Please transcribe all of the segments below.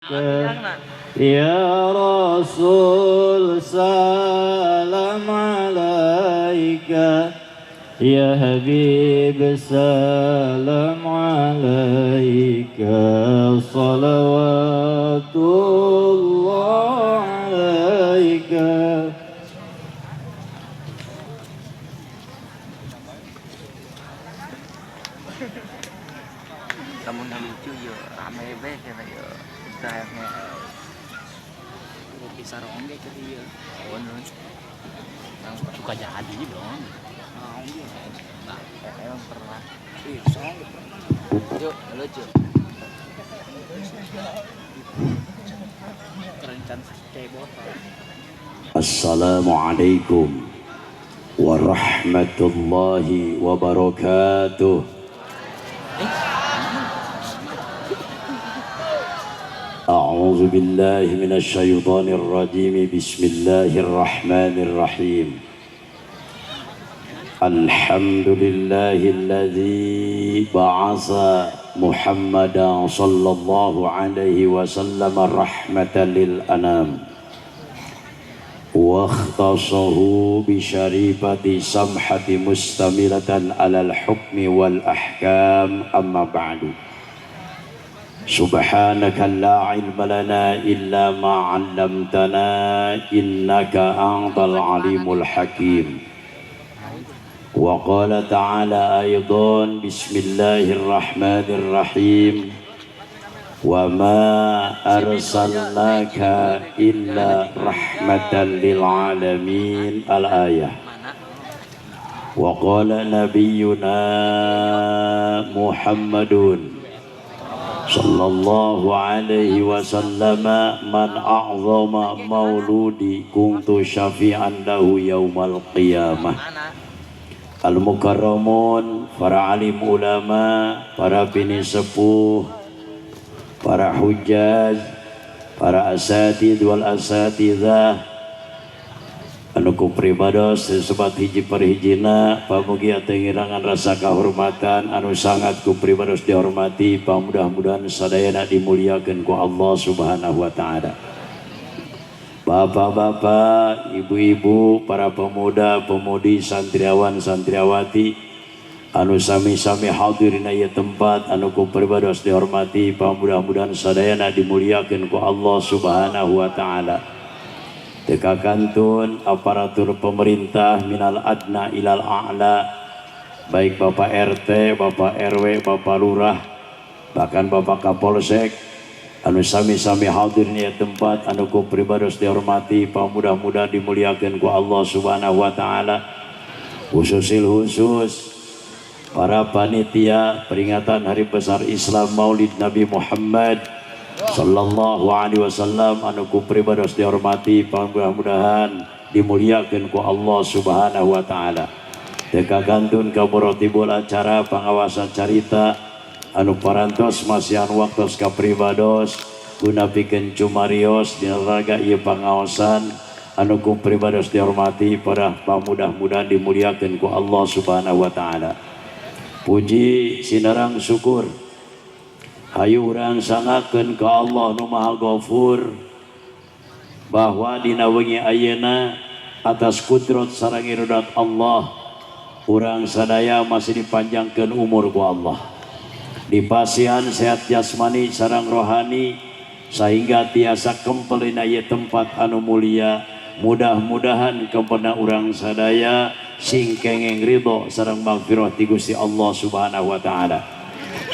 Ya Rasul salam alaika, ya Habib salam alaika, salawatullah alaika. Namun lucu ya rame be kena ya sayangnya bisa rongge ke dia. Suka jadi dong. Nah, emang pernah. Iya, soalnya pernah. Yuk, lucu. Kerencan cebot. Assalamualaikum warahmatullahi wabarakatuh. أعوذ بالله من الشيطان الرجيم. بسم الله الرحمن الرحيم. الحمد لله الذي بعث محمدا صلى الله عليه وسلم رحمة للأنام واختصه بشريفة سمحة مستملة على الحكم والأحكام. أما بعد، سبحانك لا علم لنا إلا ما علمتنا إنك أنت العليم الحكيم. وقال تعالى أيضا بسم الله الرحمن الرحيم وما أرسلناك إلا رحمة للعالمين الآية. وقال نبينا محمد صلى الله عليه وسلم من أعظم مولودي كنت شفيعا له يوم القيامة. Al-Mukarramun, para alim ulama, para bini sepuh, para hujjaj, para asatid wal asatidzah, anu ku pribados sebat hiji perhijina, pamugi atengirangan rasa kahormatan anu sangat ku pribados dihormati, pamudah-mudahan sadayana dimuliakeun ku Allah Subhanahu wa taala. Bapak-bapak, ibu-ibu, para pemuda-pemudi, santriawan, santriawati anu sami-sami hadirin ieu tempat anu ku pribados dihormati, pamudah-mudahan sadayana dimuliakeun ku Allah Subhanahu wa taala. Teka kantun aparatur pemerintah minal adna ilal a'la, baik Bapak RT, Bapak RW, Bapak Lurah, bahkan Bapak Kapolsek anu sami-sami hadir di tempat anu ku pribados dihormati, pamudah-mudahan dimuliakeun ku Allah Subhanahu wa taala. Khususil khusus para panitia peringatan Hari Besar Islam Maulid Nabi Muhammad sallallahu alaihi wasallam anu ku pribados dihormati, mudah-mudahan dimuliakeun ku Allah Subhanahu wa taala. Teka kantun ka muratibul acara pangawasan carita anu parantos masihan waktos ka pribados guna pikeun cumarios dina raga ieu pangaosan anu ku pribados dihormati, pada pamudah-mudahan dimuliakeun ku Allah Subhanahu wa taala. Puji sinarang syukur hayu urang sangakeun ka Allah nu Maha Ghafur bahwa dina wengi ayeuna atas kudrat sareng irodat Allah urang sadaya masih dipanjangkeun umur ku Allah, dipasihan sehat jasmani sareng rohani sehingga tiasa kempel dina ieu tempat anu mulia. Mudah-mudahan kempelna urang sadaya sing kenging ridho sareng magfirah ti Gusti Allah Subhanahu wa taala.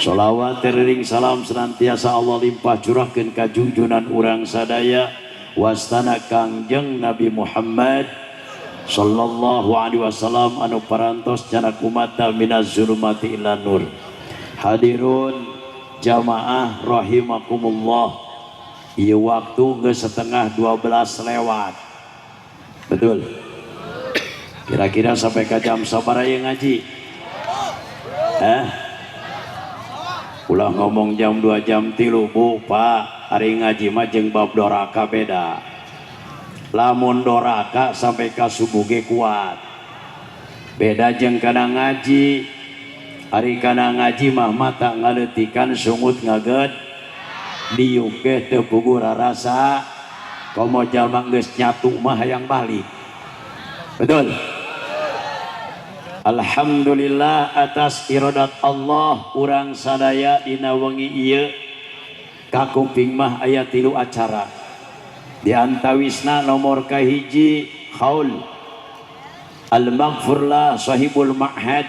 Sholawat teriring salam senantiasa Allah limpah curahkeun ka junjunan urang sadaya wastana Kangjeng Nabi Muhammad sallallahu alaihi wasallam anu parantos janak umatna minaz zulumati ila nur. Hadirun jamaah rahimakumullah, ieu waktu geus 11:30 lewat. Betul. Kira-kira sampai ke jam sabaraha ieu ngaji? Eh? Ulah ngomong jam 2 jam 3 bu pak, hari ngaji mah jeung bab doraka beda. Lamun doraka sampai ka subuh ge kuat. Beda jeung kana ngaji. Hari kana ngaji mah mata ngaleutikan sungut ngaged. Diuk ge teu puguh rarasa komo jalma geus nyatu mah hayang balik. Betul. Alhamdulillah atas iradat Allah urang sadaya dina wengi ieu kakuping mah aya 3 acara. Di antawisna nomor kahiji haul al-maghfurlah sahibul ma'had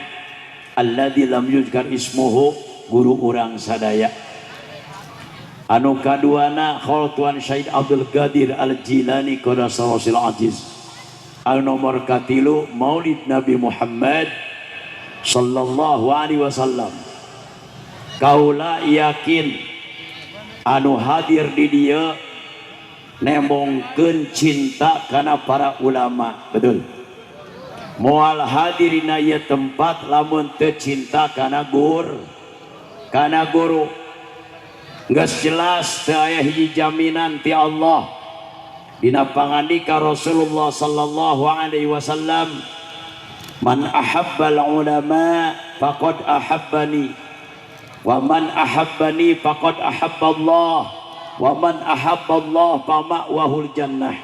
alladzi lam yuzkar ismuhu, guru urang sadaya. Anu kaduana haul Tuan Syed Abdul Qadir Al-Jilani qadasallahu aziz. Anu nomor katilu Maulid Nabi Muhammad sallallahu alaihi wasallam. Kaula yakin anu hadir di dieu nembongkeun cinta kana para ulama. Betul. Moal hadirina ieu tempat lamun teu cinta kana kana guru. Geus jelas teu aya hiji jaminan ti Allah. Dina pangandika Rasulullah sallallahu alaihi wasallam, man ahabbal ulama faqad ahabbani wa man ahabbani faqad ahabballah wa man ahabballah fama'wahul jannah.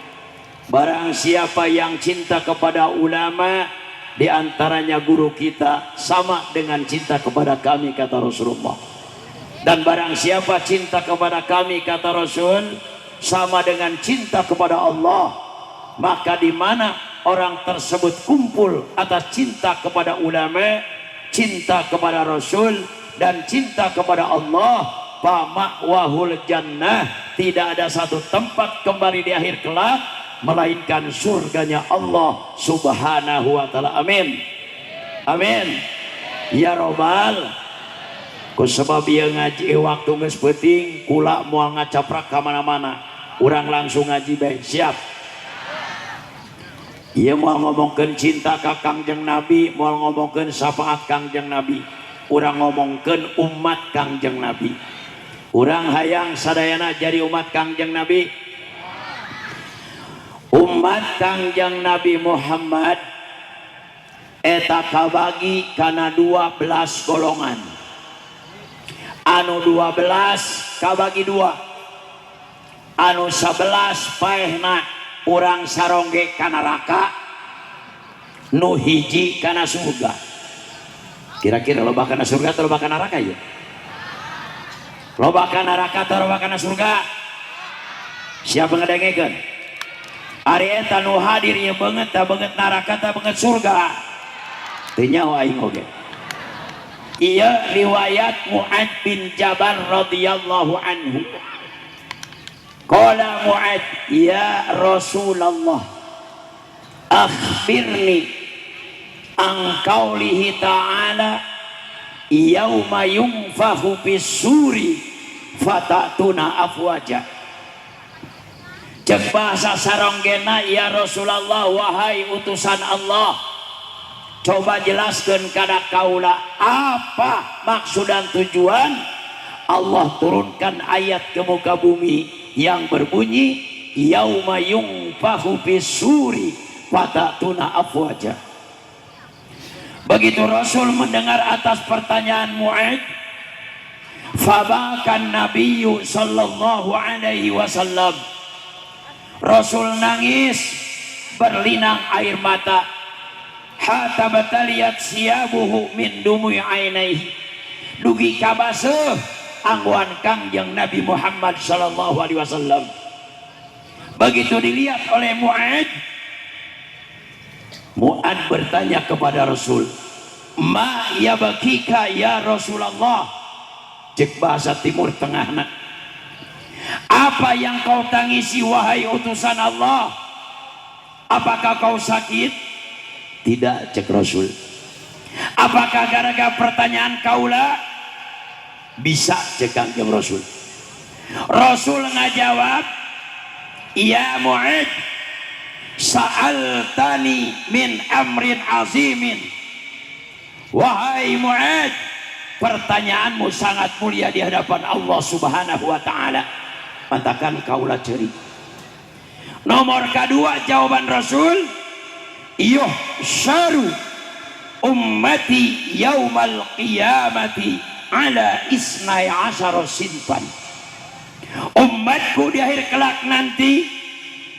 Barang siapa yang cinta kepada ulama, di antaranya guru kita, sama dengan cinta kepada kami, kata Rasulullah. Dan barang siapa cinta kepada kami, kata Rasul, sama dengan cinta kepada Allah. Maka di mana orang tersebut kumpul atas cinta kepada ulama, cinta kepada Rasul, dan cinta kepada Allah, fama'wahul jannah. Tidak ada satu tempat kembali di akhir kelak melainkan surganya Allah Subhanahu wa ta'ala. Amin. Amin. Ya robbal. Ku sebab ieu ngaji waktu geus peuting, kula moal ngacaprak ka mana-mana. Urang langsung ngaji bae, siap. Ieu moal ngomongkeun cinta ka Kangjeng Nabi, moal ngomongkeun syafaat Kangjeng Nabi. Urang ngomongkeun umat Kangjeng Nabi. Urang hayang sadayana jadi umat Kangjeng Nabi. Umat Kangjeng Nabi Muhammad eta kabagi kana 12 golongan. Anu 12 kabagi 2. Anu 11 paehna urang sarongge ka neraka, nu hiji kana surga. Kira-kira loba kana surga atau loba kana neraka ieu? Loba kana neraka atau loba kana surga? Siapa ngadengekeun? Ari eta nu hadir ieu beungeut ta beungeut neraka ta beungeut surga? Teu nyaho aing oge. Ieu riwayat Mu'ad bin Jabal radhiyallahu anhu. Qala Mu'ad, ya Rasulullah, akhbirni an qaulihi ta'ala yauma yunfakhu fis-suri fatatuna afwaja. Cek bahasa saronggena, ya Rasulullah, wahai utusan Allah, coba jelaskan kada kaula apa maksud dan tujuan Allah turunkan ayat ke muka bumi yang berbunyi yauma yunfakhu fis-suri fatatuna afwaja. Begitu Rasul mendengar atas pertanyaan Mu'ad, fabakan Nabiyyu sallallahu alaihi wasallam. Rasul nangis berlinang air mata, hatta bataliyat siyabuhu min dumui ainaihi. Dugi kabaseuh angguan Kangjeng Nabi Muhammad sallallahu alaihi wasallam. Begitu dilihat oleh Mu'ad, Mu'ad bertanya kepada Rasul, ma yabkika ya Rasulullah? Cek bahasa Timur Tengahna, apa yang kau tangisi wahai utusan Allah? Apakah kau sakit? Tidak, cek Rasul. Apakah gara-gara pertanyaan kaula? Bisa, cek Kangjeng Rasul. Rasul ngajawab, ya Mu'ad, sa'altani min amrin azimin. Wahai Mu'ad, pertanyaanmu sangat mulia di hadapan Allah Subhanahu wa ta'ala. Matakan kaula ceri. Nomor kedua jawaban Rasul, yuhsyaru ummati yaumal qiyamati ala isnai asyara sinfan. Umatku di akhir kelak nanti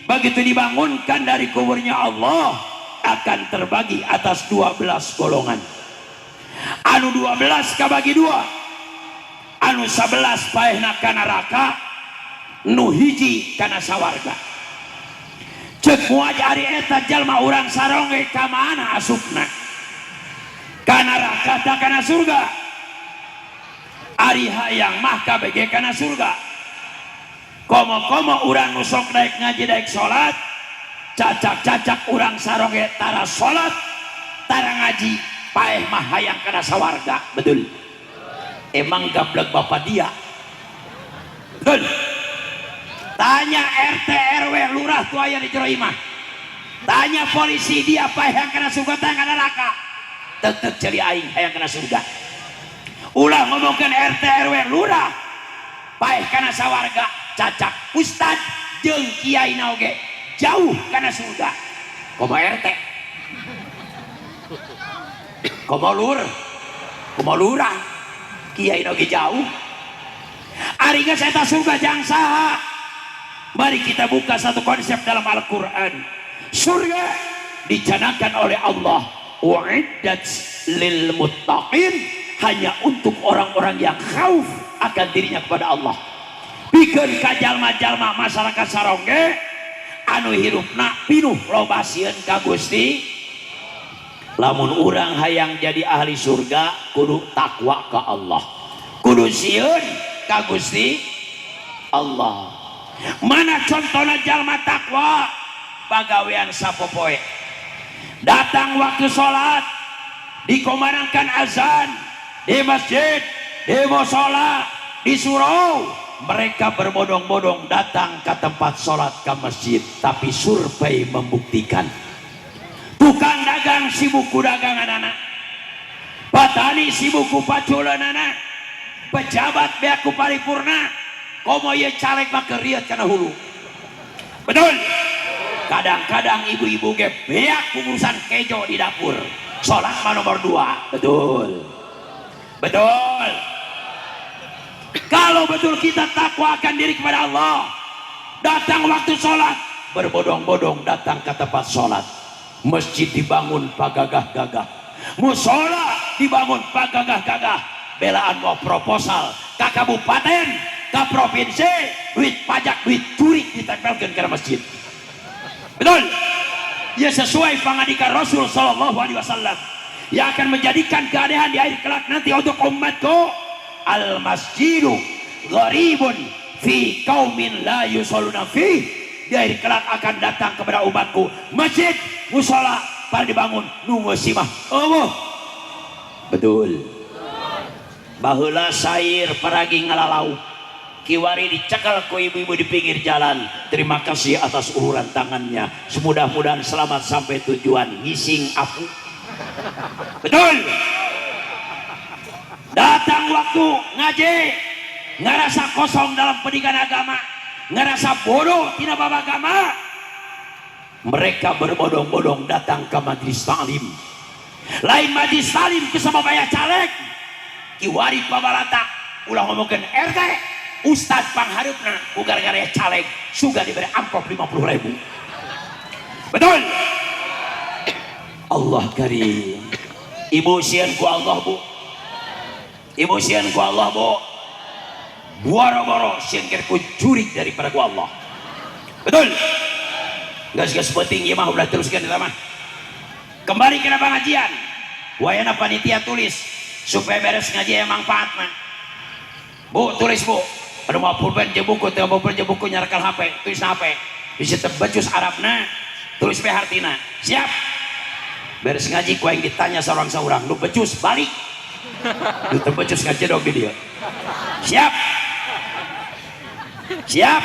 begitu dibangunkan dari kuburnya Allah akan terbagi atas 12 golongan. Anu 12 kabagi dua, anu 11 paehna ka neraka, nu hiji kana sawarga. Cek Muadz, ari eta jalma urang Sarongge ka mana asupna, ka neraka tah kana surga? Ari hayang mah KBG kana surga. Komo-komo urang nu sok daek ngaji, daek salat. Cacak-cacak urang Sarongge tara salat, tara ngaji, paeh mah hayang kana sawarga. Betul? Emang gablek bapak dia? Betul? Tanya RT, RW, lurah tuh aya di jero imah. Tanya polisi, dia paeh hayang kana surga tah kana neraka? Tetep jadi aing hayang kana surga. Ulah ngomongkeun RT, RW, lurah paeh kana sawarga, cacak ustad jeung kiai na oge jauh kana surga. Komo RT, komo lur, komo lurah, kiai na oge jauh. Ari geus eta surga jang saha? Mari kita buka satu konsep dalam Al-Quran. Surga dicanangkan oleh Allah, uiddat lil muttaqin, hanya untuk orang-orang yang khauf akan dirinya kepada Allah. Pikeun ka jalma-jalma masyarakat Sarongge anu hirupna pinuh loba sieun ka Gusti. Lamun urang hayang jadi ahli surga, kudu takwa ka Allah, kudu sieun ka Gusti Allah. Mana contohnya jalma takwa? Pagawean sapopoe, datang waktu sholat, dikumandangkan azan di masjid, di musola, di surau, mereka berbondong-bondong datang ke tempat sholat, ke masjid. Tapi survei membuktikan, tukang dagang sibuk ku dagangan anak, petani sibuk ku paculanana, pejabat beak ku paripurna. Komo ye caleg mah keriat kana hulu. Betul? Kadang-kadang ibu-ibu ge beak urusan kejo di dapur, sholat mah nomor dua. Betul? Betul? Kalau betul kita takwa akan diri kepada Allah, datang waktu sholat berbondong-bondong datang ke tempat sholat. Masjid dibangun pagagah-gagah, musola dibangun pagagah-gagah, belaan mau proposal ke kabupaten, ke provinsi, duit pajak, duit curi ditempelkan ke masjid. Betul ya? Sesuai pangandika Rasul Shallallahu Alaihi Wasallam yang akan menjadikan keanehan di akhir kelak nanti untuk umatku, al masjidu gharibun fi qaumin la yusalluna fi. Di akhir kelak akan datang kepada umatku, masjid, musola pada dibangun, nunggu simah Allah. Betul? Baheula sair paragi ngalalau, kiwari dicekal ku ibu-ibu di pinggir jalan, "Terima kasih atas uluran tangannya, semudah-mudahan selamat sampai tujuan." Ngising apu. Betul? Datang waktu ngaji, ngerasa kosong dalam pendidikan agama, ngerasa bodoh tidak bab agama, mereka berbondong-bondong datang ke majlis taklim. Lain majlis taklim kusabab aya caleg, kiwari pabalatak. Ulah ngomongkeun RT, Ustad pangharupna ku gara-gara caleg suga diberi amplop 50 ribu. Betul? Allah karim. Ibu sieun ku Allah, Bu? Ibu sieun ku Allah, Bu? Boro-boro sieun ku jurig daripada ku Allah. Betul? Gas gas penting ya mah, udah teruskan eta mah. Kembali ke pengajian. Wayana panitia tulis supaya beres ngaji yang manfaat mah. Bu, tulis, Bu. Aduh, mau pulpen jeung buku, teu pulpen jeung buku nyarekal HP, tulis HP. Bisa tebecus Arabna, tulis be hartina. Siap? Beres ngaji ku aing ditanya seorang-seorang, nu becus balik. Nu teu becus ngajedog di dieu. Siap? Siap?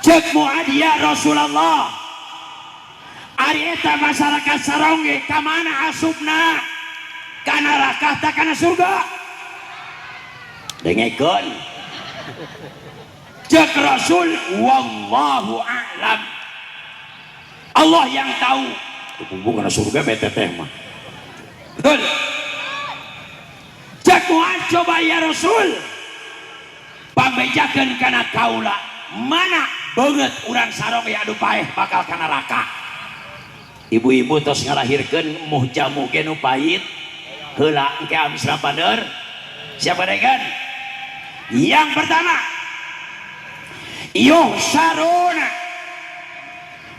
Cek Muad, ya Rasulullah, ari eta masyarakat Sarongge ka mana asupna, ka neraka tah kana surga? Dengekeun. Cek Rasul, wallahu a'lam, Allah yang tahu. Bukan surga bete mah. Betul? Cek Muad, coba ya Rasul. Pangbejakeun kana kaula mana beungeut urang sarong ya anu paeh bakal ka neraka. Ibu-ibu tos ngalahirkeun muh jamu ge nu pahit heula engke amisna paner. Siapa degan? Yang pertama, yuhsaruna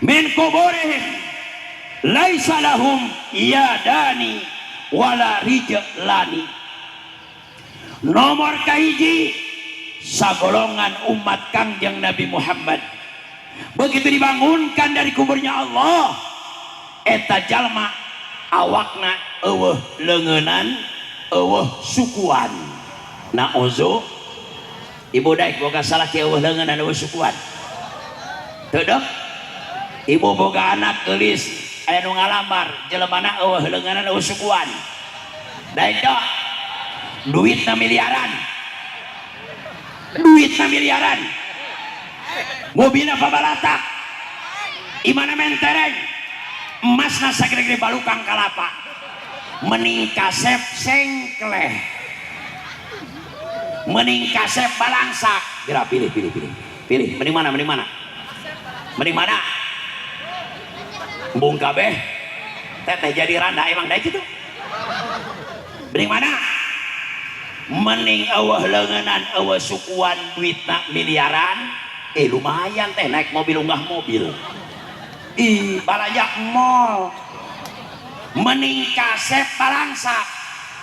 min kuburihim laisa lahum yadani wala rijlani. Nomor kahiji, sagolongan umat Kangjeng Nabi Muhammad begitu dibangunkan dari kuburnya Allah, eta jalma awakna eueuh leungeunnan, eueuh sukuan. Na'udzu. Ibu daek boga salaki eueuh leungeunnan, eueuh sukuan? Teu dek? Ibu boga anak geulis, aya nu ngalamar, jelemana eueuh leungeunnan, eueuh sukuan, daek teu? Duitna miliaran, duitna miliaran, mobilna pabalatak, imahna mentereng, emasna sagede-gede balukang kalapa, mening kasep sengkleh, mening kasep balangsak. Geura pilih, pilih, pilih, pilih, mending mana, mending mana, mending mana? Embung kabeh teteh jadi randa, emang daek gitu. Mending mana? Mending eueuh leungeunnan, eueuh sukuan, duitna miliaran. Lumayan teh, naik mobil unggah mobil, ih, balanja mall. Mending kasep balangsak.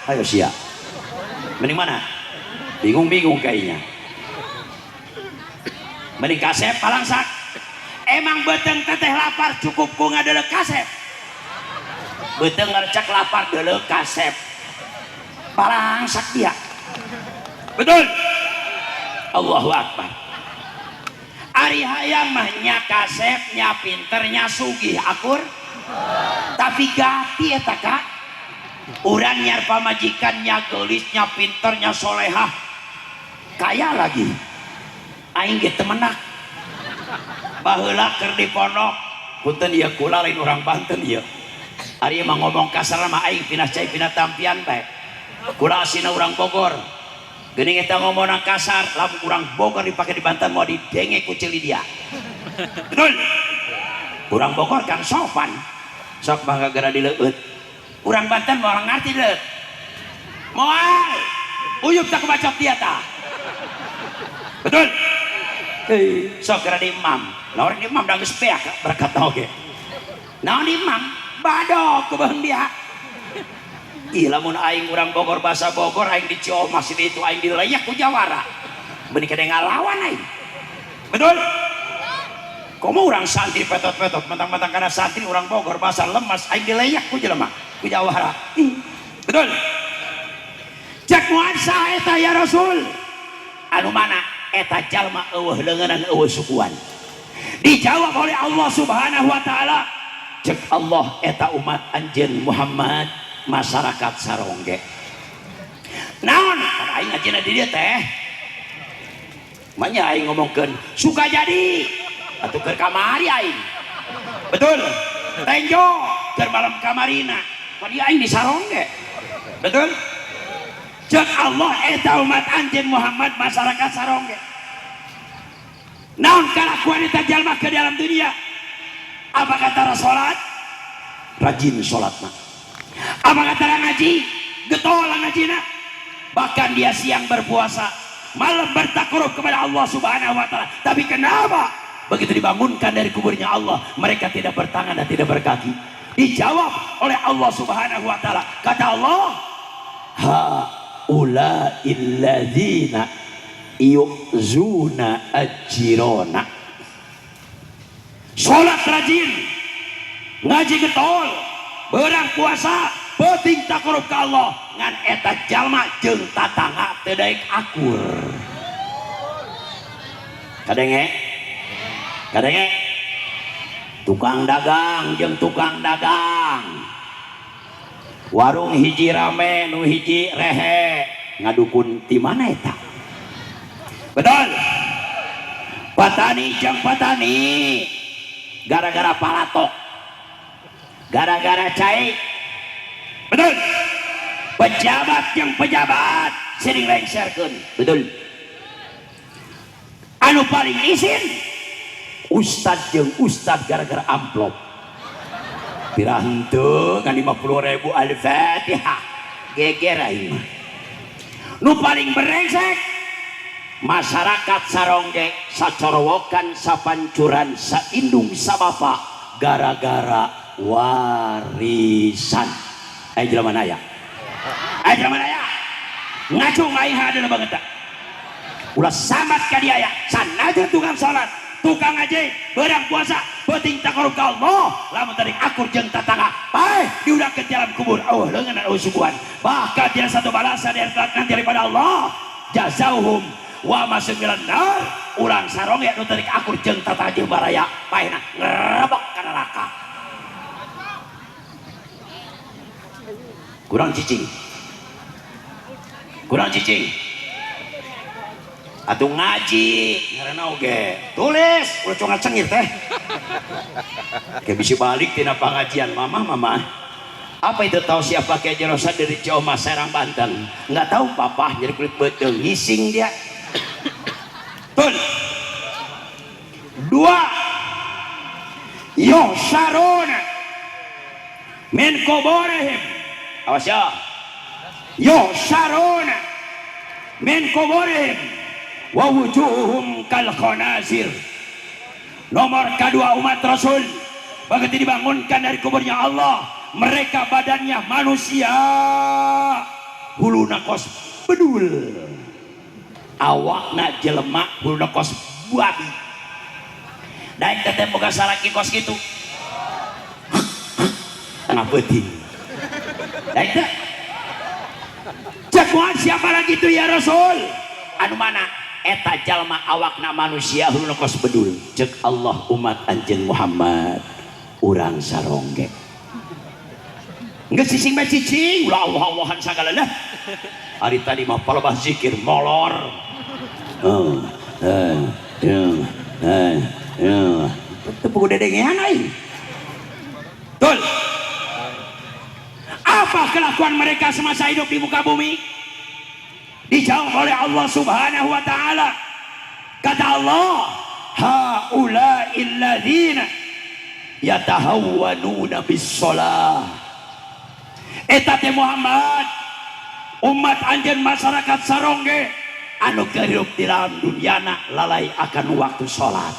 Ayo sia, mending mana? Bingung-bingung kayaknya. Mending kasep balangsak. Emang beteng teteh lapar cukup ku ngadeuleu kasep? Beteng ngercek lapar deuleu kasep balangsak dia, betul? Allahu Akbar. Ari hayang mah nya kasep, nya pinter, nya sugih, akur. Tapi gati eta kak, urang nyar pamajikan nya geulis, nya pinter, nya solehah, kaya lagi, aing ge teu menak. Baheula keur di pondok, punten ieu, kula lain urang Banten ieu. Ari mah ngomong kasar mah aing pindah cai pindah tampian bae. Kula asina urang Bogor. Geuning eta ngomongna kasar, lamun urang Bogor dipake di Banten mau didenge ku ceuli dia. Betul? Urang Bogor kan sopan. Sok mangga geura dileueut. Urang Banten mah orang ngarti dileueut. Moal. Uyup tak kebacok dia tah. Betul? Sok geura di imam. Lah orang di imam da geus beak berkat oge. Naon di imam? Badok kebeung dia. Ih, lamun aing urang Bogor, bahasa Bogor, aing di Ciomas itu aing dilayak ku jawara. Benih kade ngalawan aing. Betul? Komo urang santri petot-petot mentang-mentang karena santri urang Bogor bahasa lemas, aing dilayak ku jelema ku jawara. Ih, betul? Cek muasa eta ya Rasul. Anu mana eta jalma eueuh leungeunnan, eueuh sukuan? Dijawab oleh Allah Subhanahu wa taala, cek Allah, eta umat anjeun Muhammad, masyarakat sarongge. Naon pada aing ngajina di dieu teh? Manya aing ngomongkeun suka jadi atuh keur kamari aing, betul? Tenjo keur malam kamarina pada aing di sarongge, betul? Cek Allah, eta umat anjeun Muhammad, masyarakat sarongge. Naon kalakuan eta jalma ke dalam dunia? Apa kata salat? Rajin salat mah. Apa kata ngaji? Getol ngajina. Bahkan dia siang berpuasa, malam bertakarub kepada Allah Subhanahu wa taala. Tapi kenapa begitu dibangunkan dari kuburnya Allah, mereka tidak bertangan dan tidak berkaki? Dijawab oleh Allah Subhanahu wa taala. Kata Allah, ha ulailladzina yu'zuna ajirona. Salat rajin, ngaji getol, berang puasa, penting takarub ke Allah, ngan eta jalma jeung tatangga teu daek akur. Kadenge? Kadenge? Tukang dagang jeung tukang dagang, warung hiji rame, nu hiji rehe, ngadukun ti mana eta? Betul? Petani jeung petani, gara-gara palatok, gara-gara cai, betul? Pejabat yang pejabat sering lengserkeun, betul? Anu paling isin ustad jeung ustad gara-gara amplop. Pira henteu kan 50.000 Al-Fatihah. Geger aing mah. Nu paling brengsek masyarakat sarongge sacorowokan sapancuran saindung sabapa gara-gara warisan. Aya jelema aya. Aya jelema aya. Ngacung aing hadeuna banget tak. Ulah sambat ka dia ya, sanajan tukang salat, tukang ngaji, berang puasa, penting takarub ka Allah, lamun tadi akur jeung tatangga, bae diudangkeun dalam kubur, eueuh leungeun eueuh suguhan. Bahkan tidak satu balasan yang telah nanti daripada Allah, jazauhum wa masuk milan nar, urang sarongge nu tadi akur jeung tatangga jeung baraya, paehna ngerebek ka neraka. Kurang cicing. Kurang cicing. Atuh ngaji ngaranna oge tulis ulah congat cengir teh ke bisi balik tina pengajian mama mama apa itu tahu siapa Kiai Rosa dari Cioma Serang Banten nggak tahu papa jadi kulit beuteung ngising dia tun dua yosaruna min kuburihim awas ya yosaruna min kuburihim wa wujuhum kal khanazir. Nomor kedua umat Rasul begitu dibangunkan dari kuburnya Allah, mereka badannya manusia, huluna kos bedul, awakna jelema huluna kos babi. Daek teh boga salaki kos kitu tengah peuting. Daek teh cek siapa lagi itu ya Rasul? Anu mana? Eta jalma awakna manusia huluna kos bedul. Cek Allah umat anjeun Muhammad urang sarongge. Geus cicing bae cicing, ulah Allah-Allahan sagala lah. Ari tadi mah palebah zikir molor. Teu puguh dedengean aing. Betul. Apa kelakuan mereka semasa hidup di muka bumi? Dijawab oleh Allah Subhanahu wa taala. Kata Allah, haula'il ladzina yatahawwanuna bis-shalah. Eta teh Muhammad, umat anjeun masyarakat sarongge anu keur hirup di dalam dunyana lalai akan waktu salat.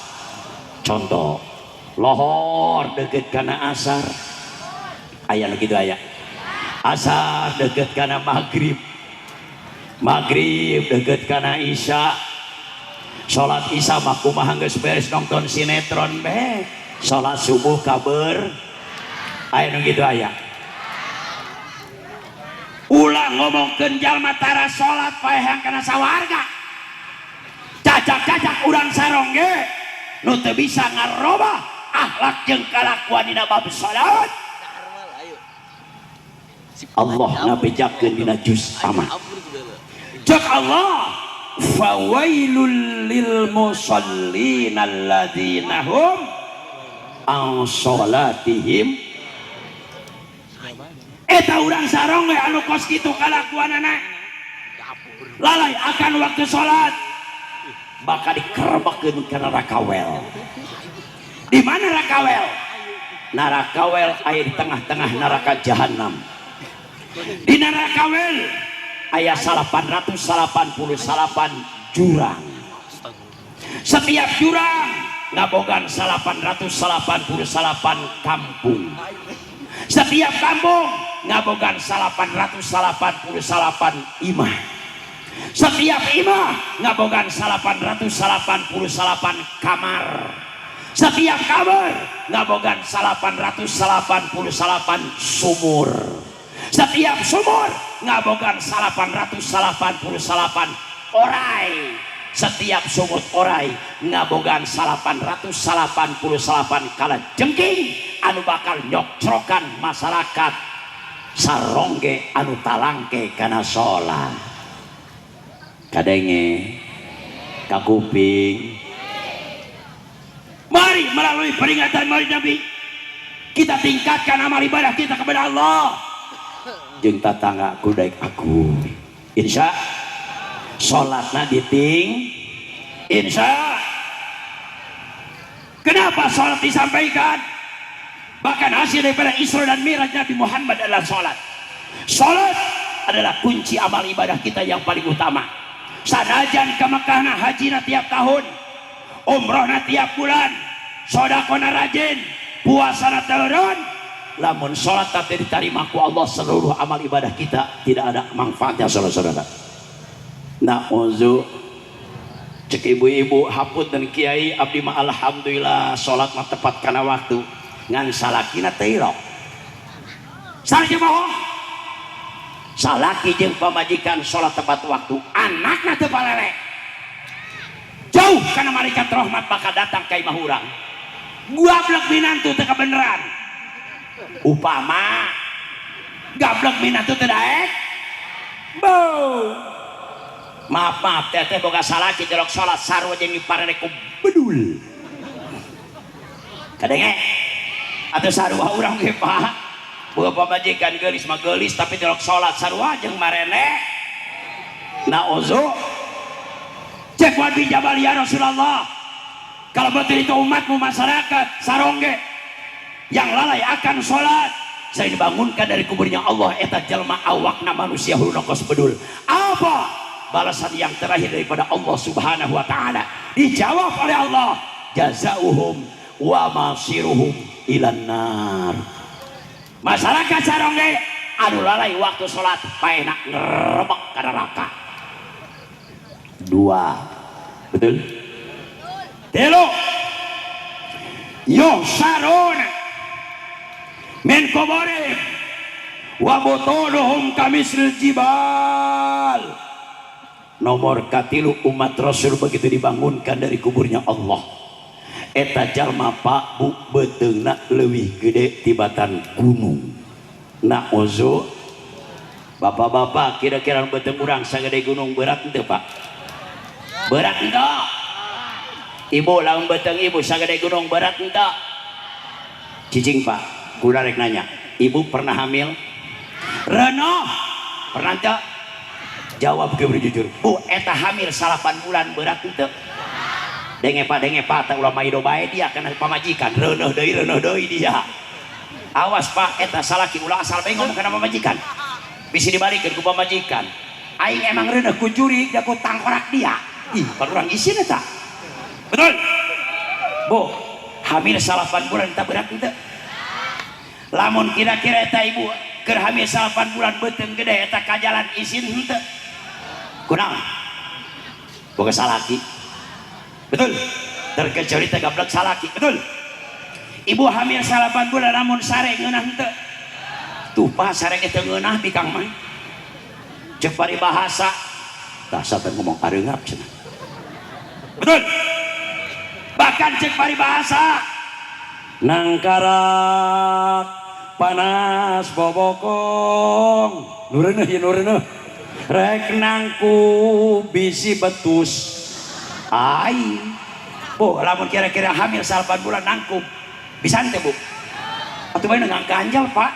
Contoh, lohor deukeut kana asar. Aya nu kitu aya. Asar deukeut kana maghrib. Maghrib deket kana isya, salat isya mah kumaha geus beres nonton sinetron be, salat subuh kaber, aya nu kitu aya. Ulah ngomongkeun jalma tara salat paeh kana sawarga. Cacak-cacak urang sarongge nu teu bisa ngarobah akhlak jeung kalakuan dina bab salat. Allah ngabejakeun dina juz amma. Cek Allah, fawailul lil musallin alladzina hum an salatihim. Eta urang sarongge anu kos kitu kalakuanana lalai akan waktu salat, bakal dikerebekeun ka neraka wel. Di mana neraka wel? Neraka wel aya di tengah-tengah neraka jahanam. Di neraka wel aya 888 jurang. Setiap jurang ngabogan 888 kampung. Setiap kampung ngabogan 888 imah. Setiap imah ngabogan 888 kamar. Setiap kamar ngabogan 888 sumur. Setiap sumur ngabogan 888 orai. Setiap sumur orai ngabogan 888 kala jengking anu bakal nyokcrokan masyarakat sarongge anu talangke kana salat. Kadenge kakuping. Mari melalui peringatan Maulid Nabi kita tingkatkan amal ibadah kita kepada Allah. Jeung tatangga ku daek aku. Insya salatna diting, insya Kenapa sholat disampaikan? Bahkan hasil daripada Isra dan Miraj Nabi Muhammad adalah sholat. Sholat adalah kunci amal ibadah kita yang paling utama. Sanajan ke Mekahna, hajina tiap tahun, umrohna tiap bulan, sodakona rajin, puasana turun, lamun sholat tapi diterima ku Allah, seluruh amal ibadah kita tidak ada manfaatnya, saudara-saudara. Nah, uzu cek ibu-ibu, hapunten kiai, abdi mah alhamdulillah sholat mah tepat kana waktu, ngan salakina teu ilok. Salaki bohong. Salaki jeung pamajikan sholat tepat waktu, anakna teu palele. Jauh kana malaikat rahmat bakal datang ka imah urang. Gablek minantu teu kabeneran. Upama gablek minantu teu daek. Bau. Maaf maaf, teteh boga salaki jelok sholat sarua jeung diparene ku bedul. Kadenge atau sarua urang ge, Pak. Boga pamajikan geulis mah geulis, tapi jelok sholat sarua jeung marene. Nauzu. Cek Muadz bin Jabal, "Ya Rasulullah, kalau betul itu umatmu masyarakat Sarongge yang lalai akan sholat, saya dibangunkan dari kuburnya Allah eta jelma awakna manusia huluna kos bedul, apa balasan yang terakhir daripada Allah Subhanahu wa Ta'ala?" Dijawab oleh Allah, "Jazauhum wa masiruhum ilan nar." Masyarakat Sarongge anu lalai waktu sholat paena ngerebek ke neraka. Dua, betul. Tilu, yuhsyaruna min kuburihim wa butunuhum kamislil jibal. Nomor katilu, umat Rasul begitu dibangunkan dari kuburnya Allah, eta jalma, Pak, Bu, beuteungna leuwih gede tibatan gunung. Na'udzu. Bapak-bapak, kira-kira beuteung urang sagede gunung berat henteu, Pak? Berat henteu? Ibu, lamun beuteung ibu sagede gunung berat henteu? Cicing, Pak, kuda rek nanya. Ibu pernah hamil? Reno pernah henteu? Jawab ke jujur, Bu. Eta hamil 9 bulan berat henteu? Denge, Pak, denge, Pak. Tak ulah maido bae dia kana pamajikan, reuneuh deui, reuneuh deui dia. Awas, Pak, eta salaki ulah asal bae ngomong kana pamajikan, bisa dibalikeun ku pamajikan. "Aing emang reuneuh ku jurig da ku tangkorak dia." Ih, pan urang isin eta. Betul, Bu? Hamil 9 bulan eta berat henteu? Lamun kira-kira eta ibu keur hamil 9 bulan beuteung gede eta ka jalan isin henteu? Kunaon? Boga salaki, betul? Terkecuali teh gablek salaki, betul? Ibu hamil 9 bulan lamun sare ngeunah henteu? Tuh, Pak, sare teu ngeunah bikang mah. Cek paribahasa tah teh ngomong areungap cenah, betul? Bahkan cek paribahasa, nangkarak panas bobokong nu reuneuh ieu, nu reuneuh rek nangkub bisi betus ai. Bu, lamun kira-kira hamil 9 bulan nangkub bisa henteu, Bu? Atuh bae ngangkanjal, Pak,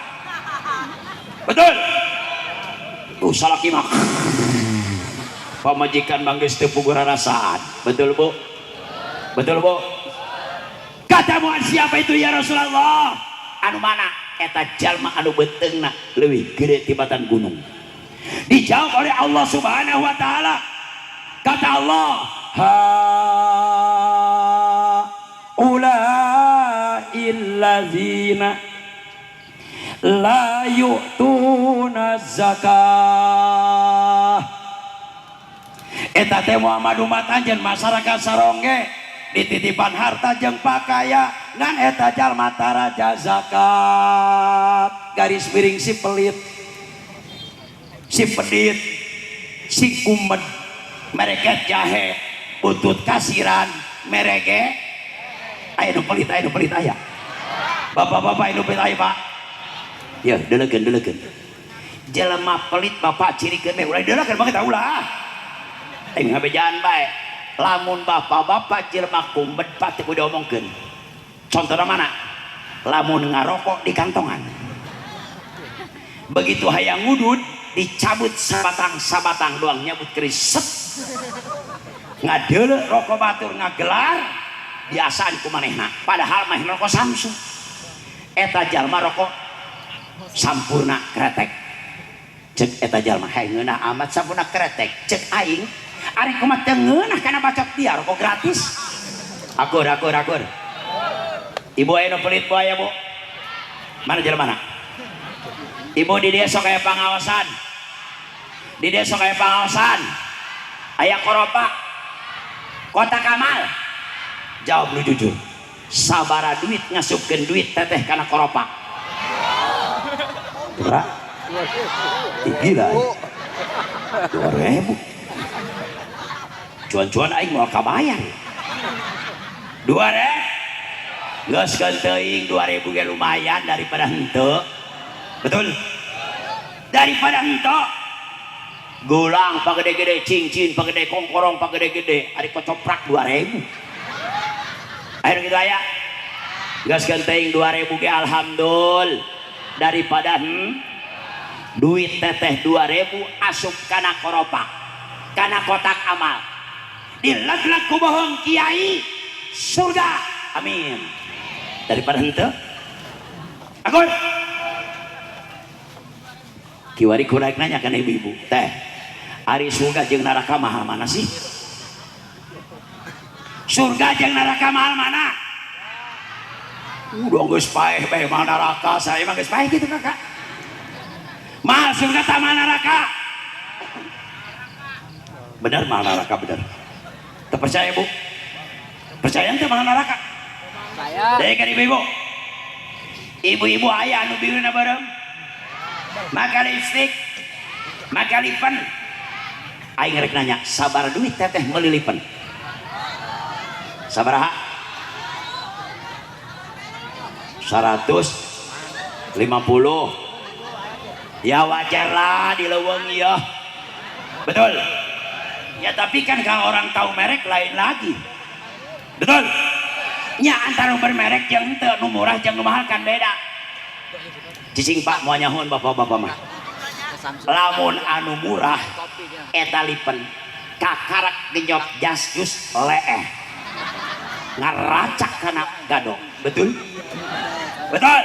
betul? Tuh salaki mah pamajikan manggis teu puguh rarasaan, betul, Bu? Betul, Bu? Kata Muadz, "Siapa itu, ya Rasulullah?" Anu mana? Eta jalma anu beuteungna leuwih gede tibatan gunung. Dijawab oleh Allah Subhanahu wa Taala, kata Allah, "Ha ulaillazina la yu'tuna zakah." Eta teh Muhammad umat anjeun masyarakat Sarongge dititipan harta jeung pakaya, ngan eta jalma taraja zakat. Garis miring si pelit, si pedit, si kumed, mereka jahe butut kasiran mereka. Aya nu pelit, aya nu pelit, aya bapak-bapak nu pelit, aya, Pak. Ya, deleukeun, deleukeun jelema pelit, bapak, cirikeun meh. Ulah deleukeun banget, ulah aing ngabejaan bae. Lamun bapak-bapak jelema kumed, Pak, teu kudu diomongkeun. Contohna mana? Lamun ngarokok di kantongan, begitu hayang ngudud dicabut sabatang, sabatang doang, nyabut keris, set, ngadeuleu rokok batur, ngagelar. Biasaan ku manehna, padahal mah rokok Samsu, eta jalma rokok Sampurna kretek. Cek eta jalma, "Hei, ngeunah amat Sampurna kretek." Cek aing, ari kumaha teu ngeunah kana bacot dia rokok gratis? Akur, akur, akur. Ibu aya nu pelit, Bu, aya, Bu? Mana jelema mana? Ibu, di dia sok aya pangaosan, di dia sok aya pangaosan, aya koropak, kotak amal. Jawab lu jujur, sabara duit ngasupkeun duit teteh kana koropak? Berapa? Ih, gila, 2.000. Cuan-cuan aing mau kabayar 2.000. Geus teuing 2.000 ge lumayan daripada henteu. Betul, daripada henteu. Gulang pagede-gede, cincin pagede, kongkorong pagede-gede, ari kocoprak 2.000. Ayo gitu aya. Geus teuing 2.000 ge alhamdulillah daripada duit teteh 2.000 asup kana koropak, kana kotak amal, dileg-leg ku bohong kiai, surga. Amin. Daripada henteu. Akur. Kiwari kurang nanya kan ibu-ibu teh, ari surga jeung neraka mahal mana sih? Surga jeung neraka mahal mana? Udah geus paeh bae mahal neraka. Saya mah geus paeh gitu, kakak. Mahal surga tak mahal neraka? Benar mahal neraka, benar. Terpercaya, Bu? Percaya ente mahal neraka? Saya. Deh kan ibu-ibu, ibu-ibu aya anu bibirna beureum, maka lipstick, maka lipen. Aing rek nanya, sabar duit teteh meuli lipen? Sabaraha? 150. Ya wajar lah di leuweung ya, betul ya. Tapi kan kalau orang tahu merek lain lagi, betul ya? Antara bermerek jeung henteu, nu murah jeung nu mahal kan beda. Cicing, Pak, mau nyahoan bapak-bapak mah. Lamun anu murah eta lipen kakarak genyot jas jus leeh, ngaracak kana gado, betul? Betul.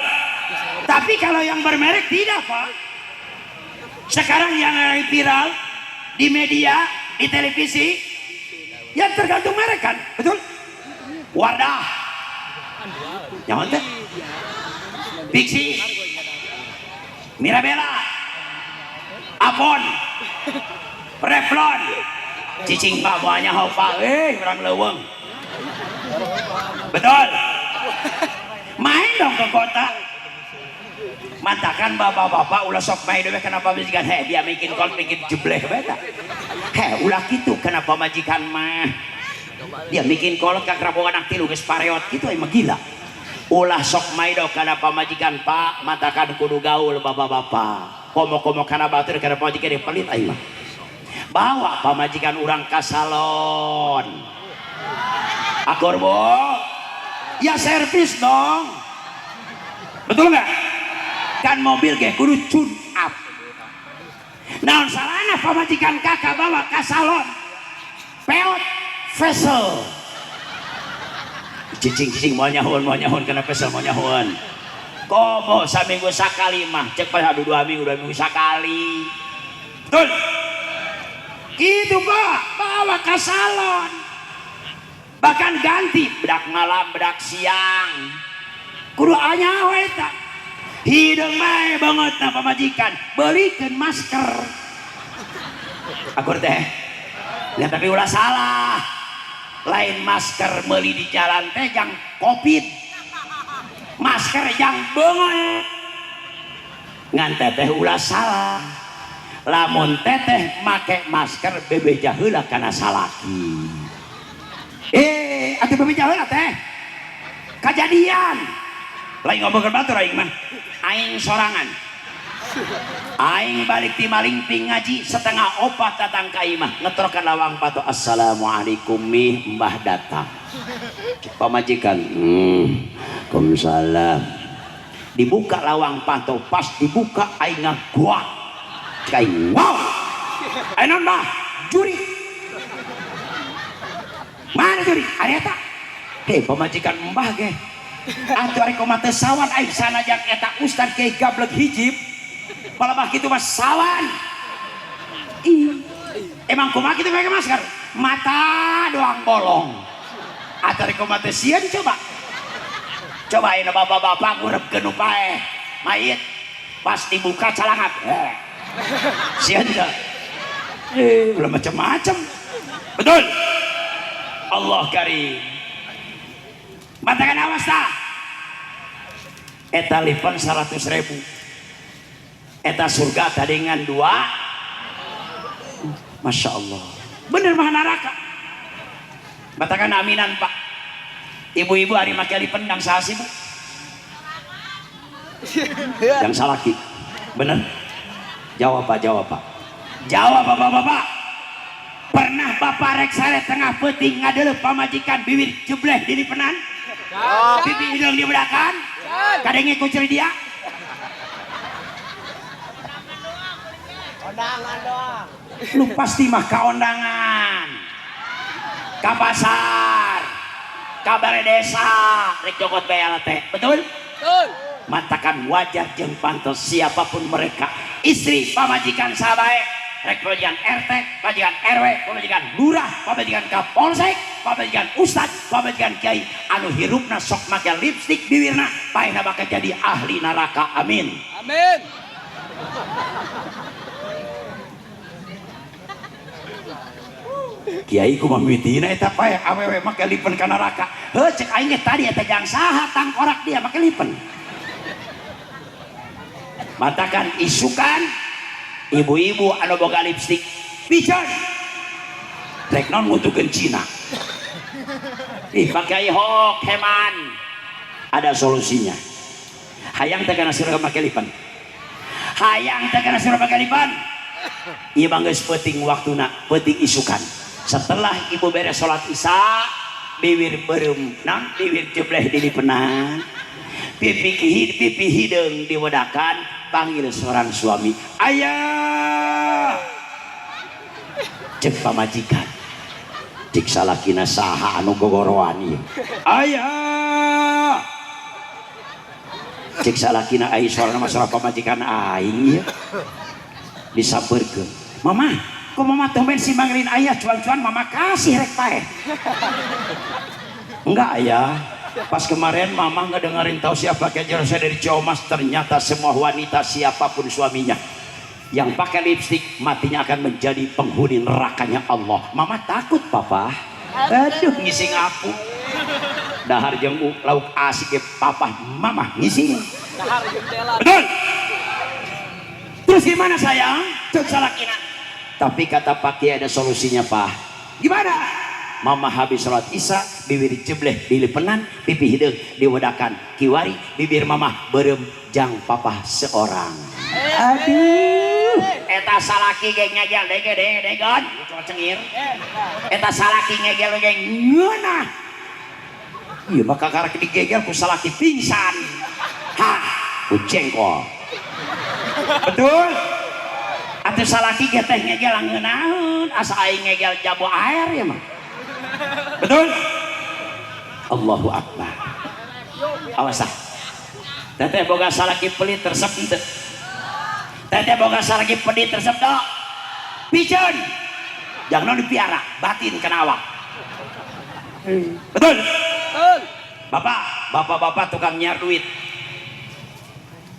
Tapi kalau yang bermerek tidak, Pak. Sekarang yang lagi viral di media, di televisi, yang tergantung merek kan, betul? Wardah nyaman teh, Pixy, Mirabella, Avon, Revlon. Cicing, Pak, moalnya hau, Pak. Eh, orang leuweung, betul? Main dong ke kota. Mantakan bapak-bapak ulah sok main deh kenapa majikan. Heh, dia bikin kol bikin jebleh beta. Heh, ulah gitu kenapa majikan mah. Dia bikin kolot ka kerabogan anak tilu geus pareot gitu emang gila. Ulah sok maido kana pamajikan, Pak. Matakan kudu gaul bapak-bapak, komo-komo kana batur, kana pamajikan yang pelit. Aing mah bawa pamajikan urang ka salon. Akur, Bu? Ya servis dong, betul nggak? Kan mobil ge kudu tune up. Naon salahna pamajikan kakak bawa ke salon, peot, facial? Cicing, cicing, mau nyahoan, mau nyahoan kena facial, mau nyahoan. Komo saminggu sakali mah cek pas, aduh, 2 minggu, 2 minggu sekali, betul gitu, Pak? Bawa ke salon, bahkan ganti bedak malam, bedak siang, kudu anya eta. Hideung bae banget na pamajikan, belikeun masker. Akur teh ya? Tapi ulah salah, lain masker meuli di jalan teh jang Covid, masker jang beungeut. Ngan teteh ulah salah, lamun teteh make masker, bebeja heula kana salaki. Eh, atuh bebeja heula teh. Kajadian lain ngomongkeun batur, aing mah aing sorangan. Aing balik ti Malingping ngaji 3.30, datang ka imah, ngetrokan lawang patu, "Assalamualaikum, mih, mbah datang." Pamajikan, Waalaikumsalam." Dibuka lawang panto, pas dibuka aing ngaguak. Cek aing, "Wow, aing naon, mbah?" "Juri." "Mana juri?" "Ari eta." Hei pamajikan mbah ge. Atuh ari kumaha teu sawan aing sanajan eta ustad kiai gablek hijib. Palebah kitu mah sawan. Ih. Emang kumaha kitu pakai masker? Mata doang bolong. Atuh ari kumaha teu sieun coba. Coba ayeuna bapak-bapak ngurepkeun nu paeh mayit pas dibuka calangap. Sieun teu? Ulah macam-macam. Betul. Allah karim. Matakan awas ta. Eta lipen 100.000. Eta surga tadingan 2. Masya Allah. Bener mah neraka. Matakan aminan pak. Ibu-ibu hari make lipen dang saha sih bu? Yang salaki. Bener? Jawab pak, jawab pak. Jawab bapak-bapak. Pernah bapak rek sare tengah peuting ngadeuleuh pamajikan bibir jebleh di lipenan? Pipi hidung dibedakan? Kadenge kucil dia? Kondangan doang. Lu pasti mah kaondangan. Ka pasar, ka balai desa, rek jokot BLT. Betul? Betul. Matakan wajar jeung pantes siapapun mereka, istri pamajikan sabae, rek pamajikan RT, pamajikan RW, pamajikan lurah, pamajikan kapolsek, pamajikan ustad, pamajikan kiai, anu hirupna sok make lipstik bibirna, paehna bakal jadi ahli neraka. Amin. Amin. Kiai kumaha mimitina eta paeh awewe make lipen ka neraka. Heuh cek aing ge tadi eta jang saha tangkorak dia make lipen. Matakan isukan ibu-ibu anu boga lipstik piceun rek naon ngutukeun Cina. Ih Pak Kiai hok heman. Ada solusinya. Hayang teh kana surga make lipen. Hayang teh kana surga make lipen. Ieu mah geus peuting waktuna, peuting isukan. Setelah ibu beres salat isya, bibir beureum, naon bibir jebleh di lipenan. Pipi hideung diwedakan, panggil seorang suami. Ayah. Cek pamajikan. Cek salakina saha anu gogoroan ieu. Ayah. Cek salakina ai sorana masalah pamajikan aing ieu. Disampeurkeun. Mama, kok mama tumben si manggilin ayah cuan-cuan mama kasih rek paeh. Enggak ayah. Pas kemarin mama ngedengerin tausiah pakai saya dari Ciomas, ternyata semua wanita siapapun suaminya yang pakai lipstik matinya akan menjadi penghuni nerakanya Allah. Mama takut papa. Aduh ngising aku. Dahar jeung lauk asik ge papa mama ngising. Dahar jeung telan. Betul. Terus gimana sayang? Cek salakina. Tapi kata Pak Kiai ada solusinya Pak. Gimana? Mama habis sholat isya, bibir jebleh di lipenan, pipi hideung diwedakan kiwari, bibir mama beureum jang papa seorang. Aduh, eta salaki ge ngegel dege dege degon, cuma cengir. Eta salaki ngegel ge ngeunah. Ieu mah kakarek digegel ku salaki pingsan. Hah, ku jengkol. Betul? Atuh salaki ge teh ngegel ngeunaheun, asa aing ngegel jabo air ya mah. Betul? Allahu Akbar. Awas ah. Teteh boga salaki pelit resep henteu. Teteh boga salaki pedit resep teu. Piceun. Jangan dipiara, batin kana awak. Betul? Betul. Bapak, bapak-bapak tukang nyiar duit.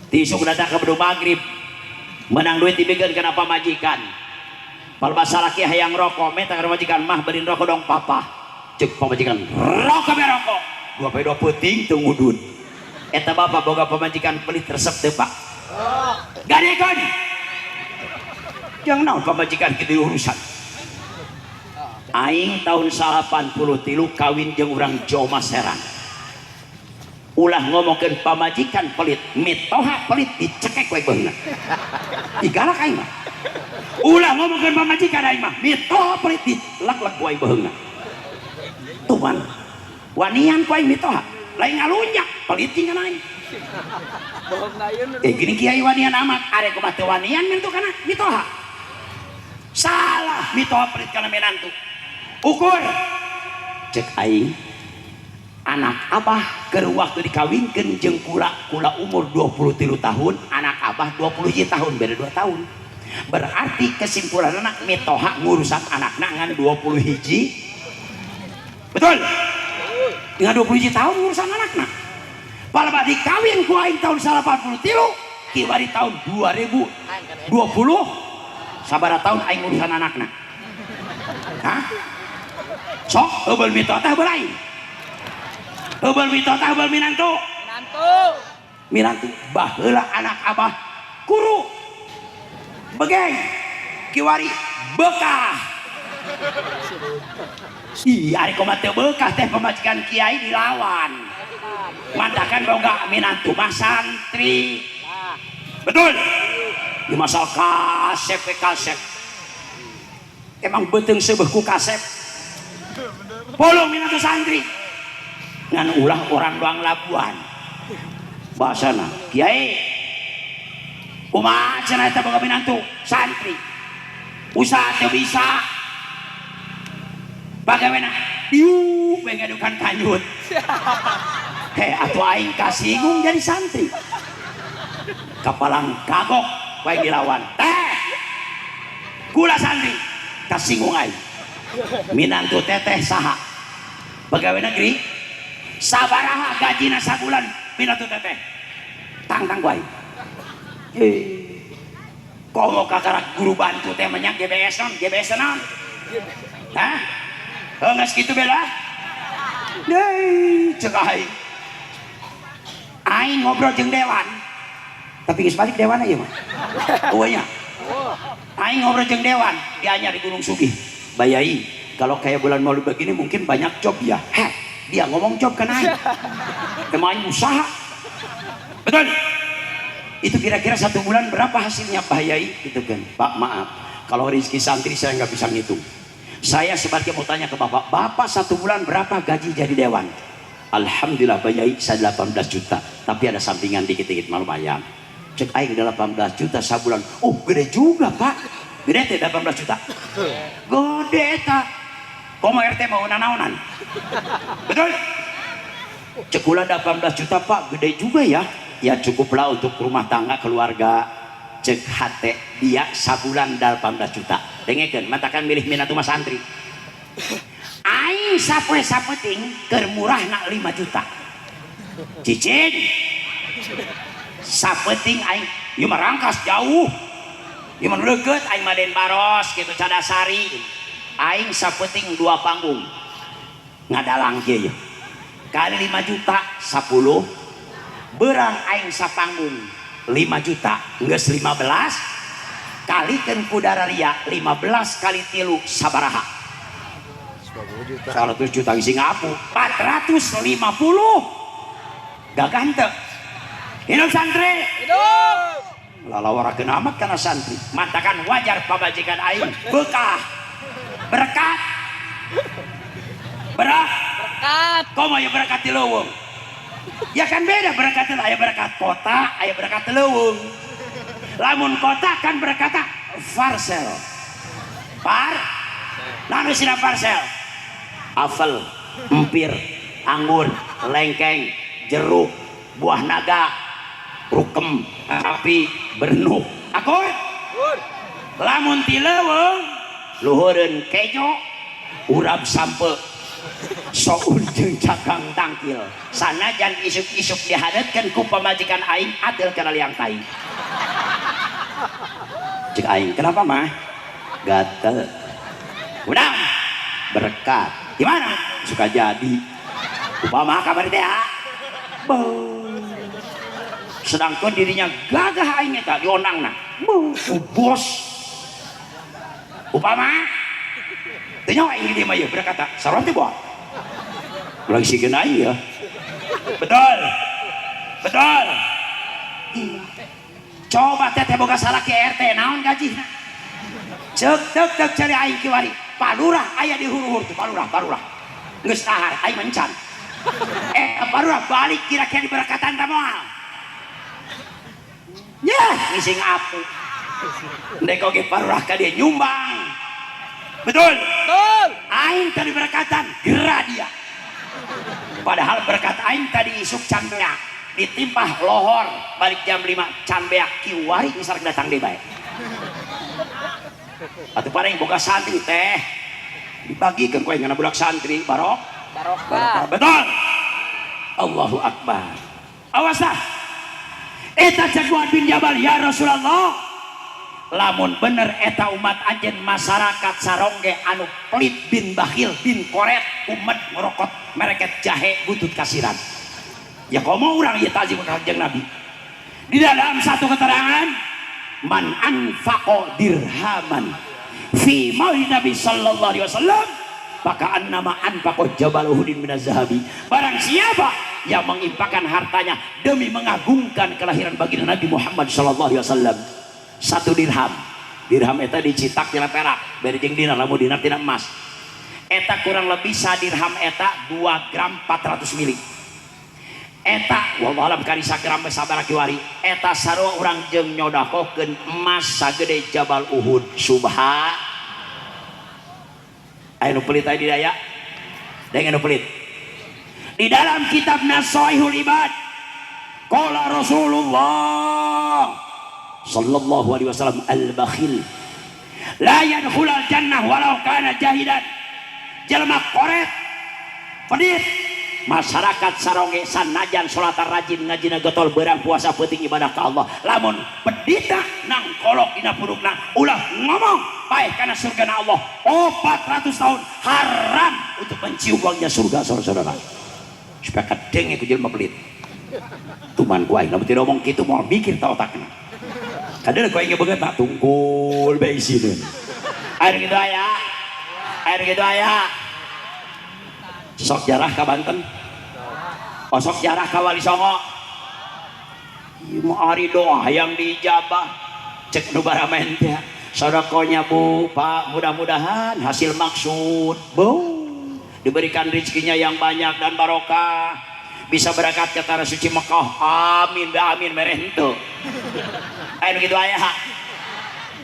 Tisuk datang ke bedung maghrib. Menang duit dibikeun kana pamajikan. Palebah salaki hayang rokok, meta kana pamajikan mah beurin rokok dong papa. Cek pamajikan, rokok be rokok. 2 p 2 peuting teu ngudud. Eta bapak boga pamajikan pelit resep teu Pak? Gadekeun. Jangan naon pamajikan kitu urusan. Aing tahun 83 kawin jeung urang Jawa Serang. Ulah ngomongkeun pamajikan pelit, mitoha pelit dicekek we beungeut. Digalak aing mah. Ulah ngomongkeun pamajikan aing mah, mitoha pelit dilek-lek ku aing beungeut. Tuhan, wanian ku aing mitoha, lain ngalunjak pelit jeung aing. Gini kiai wanian amat, are kumaha teu wanian mentu kana mitoha. Salah mitoha pelit kana menantu. Ukur cek aing. Anak abah keur waktu dikawinkeun jeung kula, kula umur 23 tahun, anak abah 20 tahun, beda 2 tahun. Berarti kesimpulan anak mitoha ngurusan anakna ngan 20 hiji. Betul? Dengan 20 hiji tahun ngurusan anakna. Palebah dikawin ku aing tahun 83, kiwari tahun 2020, sabaraha tahun aing ngurusan anakna? Hah? Sok, heubeul mitoha teh heubeul aing. Heubeul mitoha teh heubeul minantu. Minantu. Minantu baheula anak abah kuru. Begeng kiwari bekah. Ih, ari kumaha teu bekah teh pamajikan kiai dilawan. Mantakan boga minantu mah santri. Betul? Di masal kasep we kasep. Emang beuteung seubeuh ku kasep. Polong minantu santri. Ngan ulah orang doang Labuan. Bahasana kiai kumaha cenah eta boga minantu santri. Usaha teu bisa. Bagaimana? Diuk we ngadukan kanjut. Heh, atuh aing kasinggung jadi santri. Kapalang kagok wae dilawan. Teh. Kula santri kasinggung aing. Minantu teteh saha? Pegawai negeri. Sabaraha gajina sabulan minantu teteh? Tangtang ku aing. Komo kakarak guru bantu teh menyak GBS non, GBS non. Hah? Heuh geus kitu bela? Deui, cek aing. Aing ngobrol jeung dewan. Tapi geus balik dewan ieu mah. Eueuh nya. Aing ngobrol jeung dewan, dia di Gunung Sugih. Bayai, kalau kayak bulan Maulid begini mungkin banyak job ya. Heh, dia ngomong job kan aing. Emang aing usaha. Betul? Itu kira-kira 1 bulan berapa hasilnya Pak Yai? Gitu kan. Pak, maaf. Kalau rezeki santri saya nggak bisa ngitung. Saya sebagai mau tanya ke Bapak, Bapak 1 bulan berapa gaji jadi dewan? Alhamdulillah Pak Yai, saya 18 juta. Tapi ada sampingan dikit-dikit malu lumayan. Cek aing 18 juta sabulan. Oh, gede juga Pak. Gede teh 18 juta. Gede eta. Komo RT mau nanaonan. Betul? Cek kula 18 juta Pak, gede juga ya. Ya cukuplah untuk rumah tangga keluarga. Cek hate dia sabulan 18 juta. Dengekeun, matakan milih minantu mah santri. Aing sapoe sapeuting keur murahna 5 juta. Cicing. Sapeuting aing ieu mah rangkas jauh. Ieu mah nu deukeut aing mah Den Baros kitu Cadasari. Aing sapeuting 2 panggung. Ngadalang kieu ye. Kali 5 juta 10. Berang aing sapanggung 5 juta geus 15 kalikeun ku dararia 15 kali 3 sabaraha? 90 juta. 100 juta geus ngapu 450. Gagah henteu? Hidup santri. Hidup. Lalawarakeun amat kana santri. Mantakan wajar pamajikan aing bekah. Berkat. Berak. Berkat. Komo ya berkat di leuweung. Ya kan beda berkat itu, aya berkat kota, aya berkat leuweung. Lamun kota kan berkata parcel. Par? Nah, nu sina parcel. Apel, empir, anggur, lengkeng, jeruk, buah naga, rukem, api, bernuk. Akur? Lamun ti leuweung, luhureun kejo, urap sampe, soun jeung cakang tangkil. Sanajan isuk-isuk dihadetkeun ku pamajikan aing adil kana liang tai. Cek aing, kenapa mah? Gatel. Udah berkat. Gimana? Suka jadi. Upama kabar teh ya. Beuh. Sedangkan dirinya gagah aing eta diondangna. Beuh, bos. Upama teu nyawa aing di dieu mah ieu berkata, sarua teh boa. Ulah sieun aing ya. Betul. Betul. Iya. Coba teteh boga salaki RT naon gajihna? Cek tek tek cari aing kiwari. Palurah aya di huru-huru tuh, palurah, palurah. Geus dahar aing mencan. Palurah balik kira-kira diberkatan ta moal. Nyah, ngising apu. Ndek oge palurah ka dia nyumbang. Betul? Betul. Aing tadi berkatan, gerah dia. Padahal berkat aing tadi isuk can beak ditimpah lohor balik jam 5 can beak kiwari geus rek datang deui bae. Atuh paling boga santri teh dibagikeun ku aing kana budak santri barok Barokah. Betul. Allahu Akbar. Awas dah. Eta cek Muad bin Jabal, ya Rasulullah, lamun bener eta umat anjeun masyarakat sarongge anu pelit bin bakhil bin koret umat ngerokot mereket jahe butut kasiran. Ya komo urang ieu ta'zim ka Kanjeng Nabi. Di dalam satu keterangan, man anfaqo dirhaman fi maulid Nabi sallallahu alaihi wasallam maka annama anfaqo jabal Uhudin minaz zahabi. Barang siapa yang menginfakkan hartanya demi mengagungkan kelahiran baginda Nabi Muhammad sallallahu alaihi wasallam, satu dirham. Dirham eta dicitak tina perak, bari jeung dinar, lamun dinar tina emas. Eta kurang lebih sadirham eta 2 gram 400 mili. Eta wallahu alam kari sagram sabaraha kiwari. Eta sarua urang jeung nyodakohkeun emas sagede Jabal Uhud. Subhan. Aya nu pelit aya di daya? Deung anu pelit. Di dalam kitab Nasaihul Ibad, qala Rasulullah sallallahu alaihi wasallam, al-bakhil la yadkhulul jannah walau kana jahidan. Jelema koret, pedit, masyarakat sarongge sanajan salat rajin ngajina getol berang puasa peuting ibadah ka Allah, lamun pedita nang kolok dina purukna ulah ngomong paeh kana surgana Allah 400 tahun haram untuk mencium wanginya surga. Saudara-saudara, supaya kadenge ku jelema pelit. Tuman ku aing lamun teu ngomong kitu moal mikir ta otakna. Kadeuleu ku aing beungeut tak tungkul bae isineun. Air kitu aya. Air kitu aya. Sok jarah ka Banten. Oh, sok jarah ka Wali Songo. Ieu mah ari doa yang diijabah. Cek nu baramen teh. Sodakohnya Bu, Pak, mudah-mudahan hasil maksud. Bu, diberikan rezekinya yang banyak dan barokah. Bisa berangkat ke tanah suci Mekah. Amin, amin mere henteu. Aya nu kitu aya.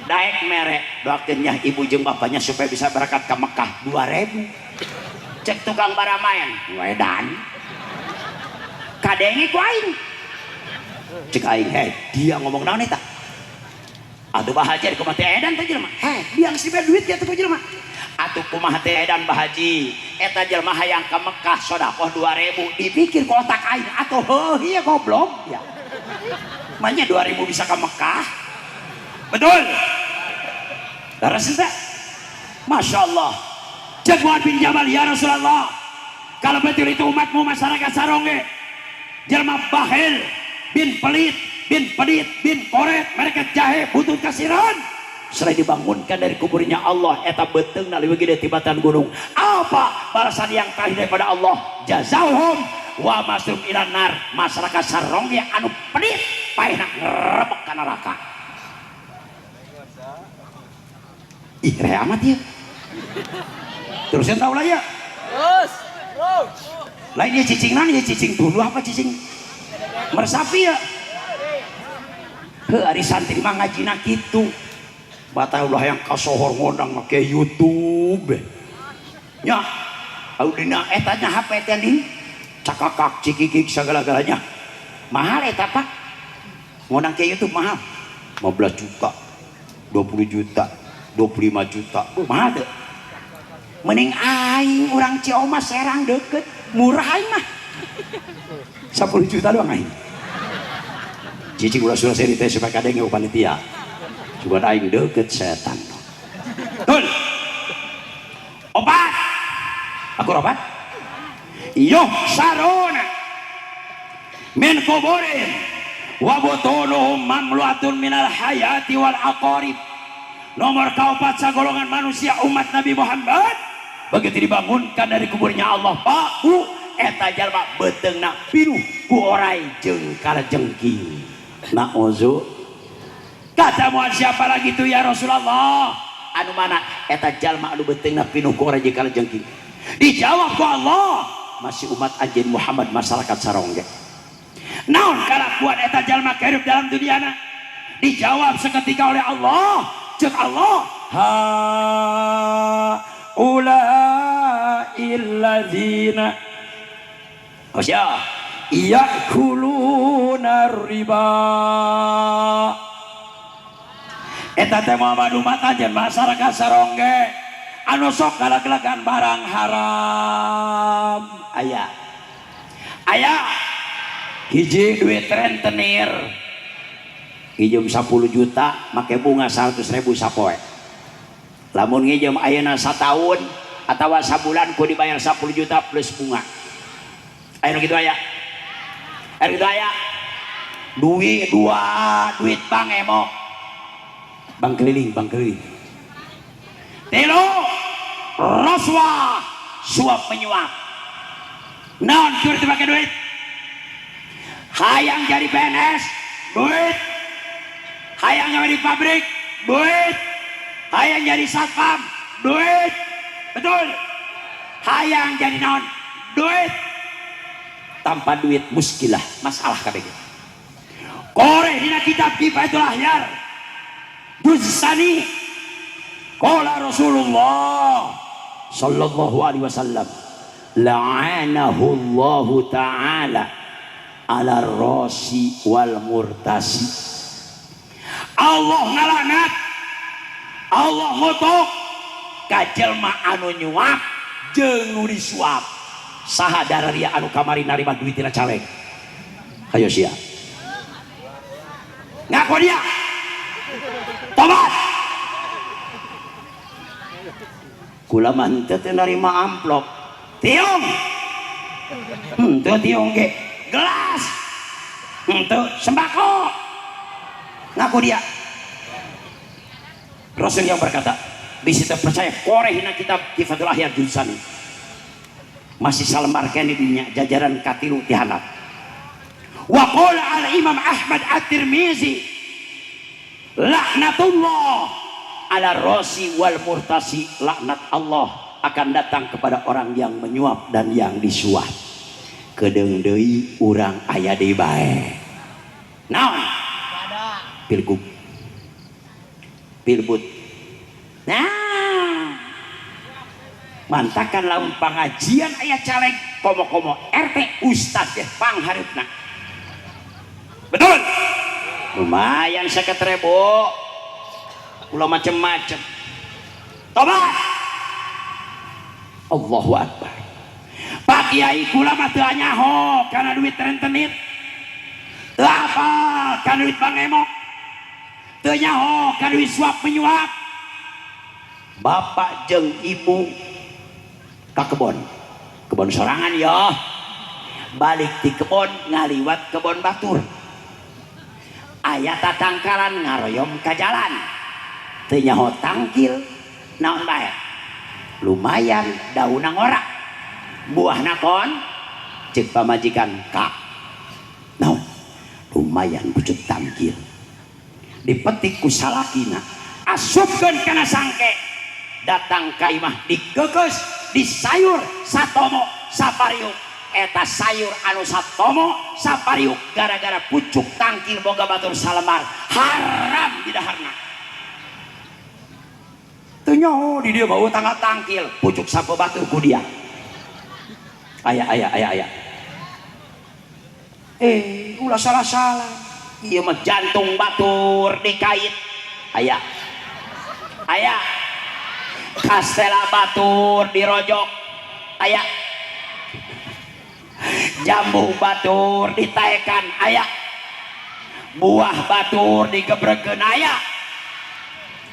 Daek mere doakeun nya ibu jeung bapaknya supaya bisa berangkat ke Mekah 2000. Cek tukang baramaen, wedan. Kadenge ku aing. Cek aing, heh, dia ngomong naon eta? Atuh Bah Haji kumaha teh edan teh jelema? Heh, dia geus dibere duit ya tuh ku jelema. Atuh kumaha teh edan Bah Haji? Eta jelema hayang ka Mekah sedekah 2000, dipikir ku otak aing atuh heuh ieu goblok ya. Manya 2000 bisa ka Mekah? Betul. Leres teh? Masya Allah. Cek Muad bin Jabal, ya Rasulullah, kalau betul itu umatmu masyarakat sarongge jelema bakhil bin pelit bin pedit bin koret mereka jahe butuh kasiran, selain dibangunkan dari kuburnya Allah eta beuteungna leuwih gede tibatan gunung, apa balasan yang terakhir daripada Allah? Jazauhum wa masrum ilan nar. Masyarakat sarongge anu pedit paehna ngerebek ka neraka. Ih, reh amat ya. Terusin tau lah ya. Terus. Lain dia cicing nang, dia cicing dulu apa cicing meresapi ya. Heuh, ari santri mah ngajina kitu. Batah ulah yang kasohor ngondang make YouTube. Nya, audina eta nya HP teh ding. Cakakak cikikik segala-galanya. Mahal eta Pak. Ngondang ke YouTube mahal. 15 juta, 20 juta, 25 juta. Mahal teu? Mending aing urang Ciomas Serang deket, murah aing mah. 10 juta doang aing. Cicing ulah surah seri teh supaya kadenge ku panitia. Cuman aing deket setan. Betul. Opat. Aku opat. Yuh sarona min kuburin wa butunuhum mamluatun minal hayati wal aqarib. Nomor kaopat sagolongan manusia umat Nabi Muhammad begitu dibangunkan dari kuburnya Allah, Pak, Bu, eta jalma beuteungna pinuh ku orai jeung kalajengking. Na'udzu. Kata muan siapa lagi tuh ya Rasulullah? Anu mana eta jalma anu beuteungna pinuh ku orai jeung kalajengking? Dijawab ku Allah, masih umat anjeun Muhammad masyarakat sarongge. Naon kalakuan eta jalma kehidup dalam duniana? Dijawab seketika oleh Allah. Cek Allah, ha ulailladzina Awas ya. Ya'kuluna riba. Eta teh Muhammad umat ajen masyarakat sarongge anu sok galak-galakan barang haram. Aya. Aya. Hiji duit rentenir. Ngijem 10 juta make bunga 100.000 sapoe. Lamun ngijem ayeuna sataun atawa sabulan ku dibayar 10 juta plus bunga. Aya nu kitu aya. Aya kitu aya. Duit dua duit bank emok. Bank keliling, bank keliling. Tilu rasuah, suap menyuap. Naon keur teu make duit? Hayang jadi PNS, duit. Hayang gawe di pabrik, duit. Hayang jadi satpam, duit. Betul. Hayang jadi naon? Duit. Tanpa duit muskilah, masalah KBG. Koreh dina kitab Kifayatul Ahyar. Juzsani qala Rasulullah sallallahu alaihi wasallam la'anahu Allahu ta'ala ala rasi wal murtasi. Allah ngalaknat, Allah ngutuk ka jelma anu nyuap jeung nu disuap. Saha dararia anu kamari narima duit tina caleg? Hayo sia. Ngaku dia. Tobat. Kula mah henteu teu narima amplop. Tiung. Henteu tiung ge. Gelas. Henteu sembako. Ngaku dia. Rasul yang berkata, bisa terpercaya koreh hina kitab Kifatul Ahyar Juzani. Masih salembar kene dinya jajaran katilu ti handap. Wa qala al Imam Ahmad At-Tirmizi laknatullah ala rosi wal murtasi, laknat Allah akan datang kepada orang yang menyuap dan yang disuap. Kedeung deui urang aya deui bae. Naon? Pilgub. Pilbut. Nah, mantakan lamun pangajian aya caleg komo-komo RT ustad ge panghareupna. Betul? Lumayan 50.000. Ulah macem-macem. Tobat. Allahu Akbar. Pak Kiai kula mah teu nyaho kana duit rentenir. Teu apal kana duit bangemok. Teu nyaho kana duit suap menyuap. Bapak jeung ibu ka kebon. Kebon sorangan ya. Balik di kebon ngaliwat kebon batur. Aya tatangkalan ngaroyom ka jalan. Teu nyaho tangkil naon bae. Lumayan daunna ngora. Buahna kon ceuk pamajikan ka. Naon? Lumayan pucuk tangkil. Dipetik ku salakina, asupkeun kana sangke. Datang ka imah dikeukes, disayur satomo sapariuk. Eta sayur anu satomo sapariuk gara-gara pucuk tangkil boga batur salembar haram didaharna. Teu nyaho di dieu bau tanggal tangkil pucuk sapo batur ku dia. Aya aya aya aya. Ulah salah-salah. Ieu mah jantung batur dikait. Aya. Aya. Kastela batur dirojok. Aya. Jambu batur ditaekan. Aya. Buah batur digebrekeun. Aya.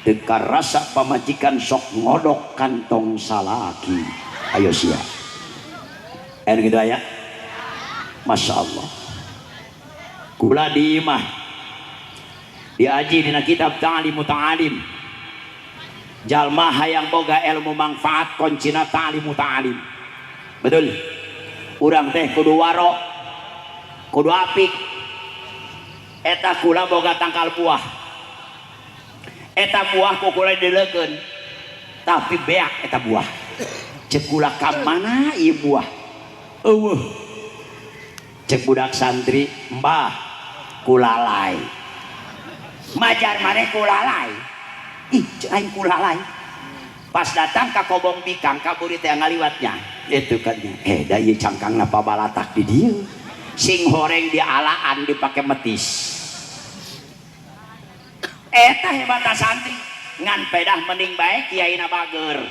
Teu karasa pamajikan sok ngodok kantong salaki. Ayo sia. Ayo gitu aya. Masya Allah. Kula di imah diaji dina kitab Ta'limu Ta'alim. Jalma hayang boga ilmu manfaat kuncina Ta'limu Ta'alim. Betul. Urang teh kudu waro, kudu apik. Eta kula boga tangkal buah. Eta buah ku kula dileukeun. Tapi beak eta buah. Ceuk kula ka mana ieu buah? Eueuh. Cek budak santri, mbah kulalai. Majar maneh kulalai. Ih, cek aing kulalai. Pas datang ka Kobong Bikang ka buri teh ngaliwatnya. Itu kan nya. Da ieu cangkangna pabalatak di dieu. Sing horeng dialaan dipake metis. Eta hebatna santri. Ngan pedah mending bae kiaina bager.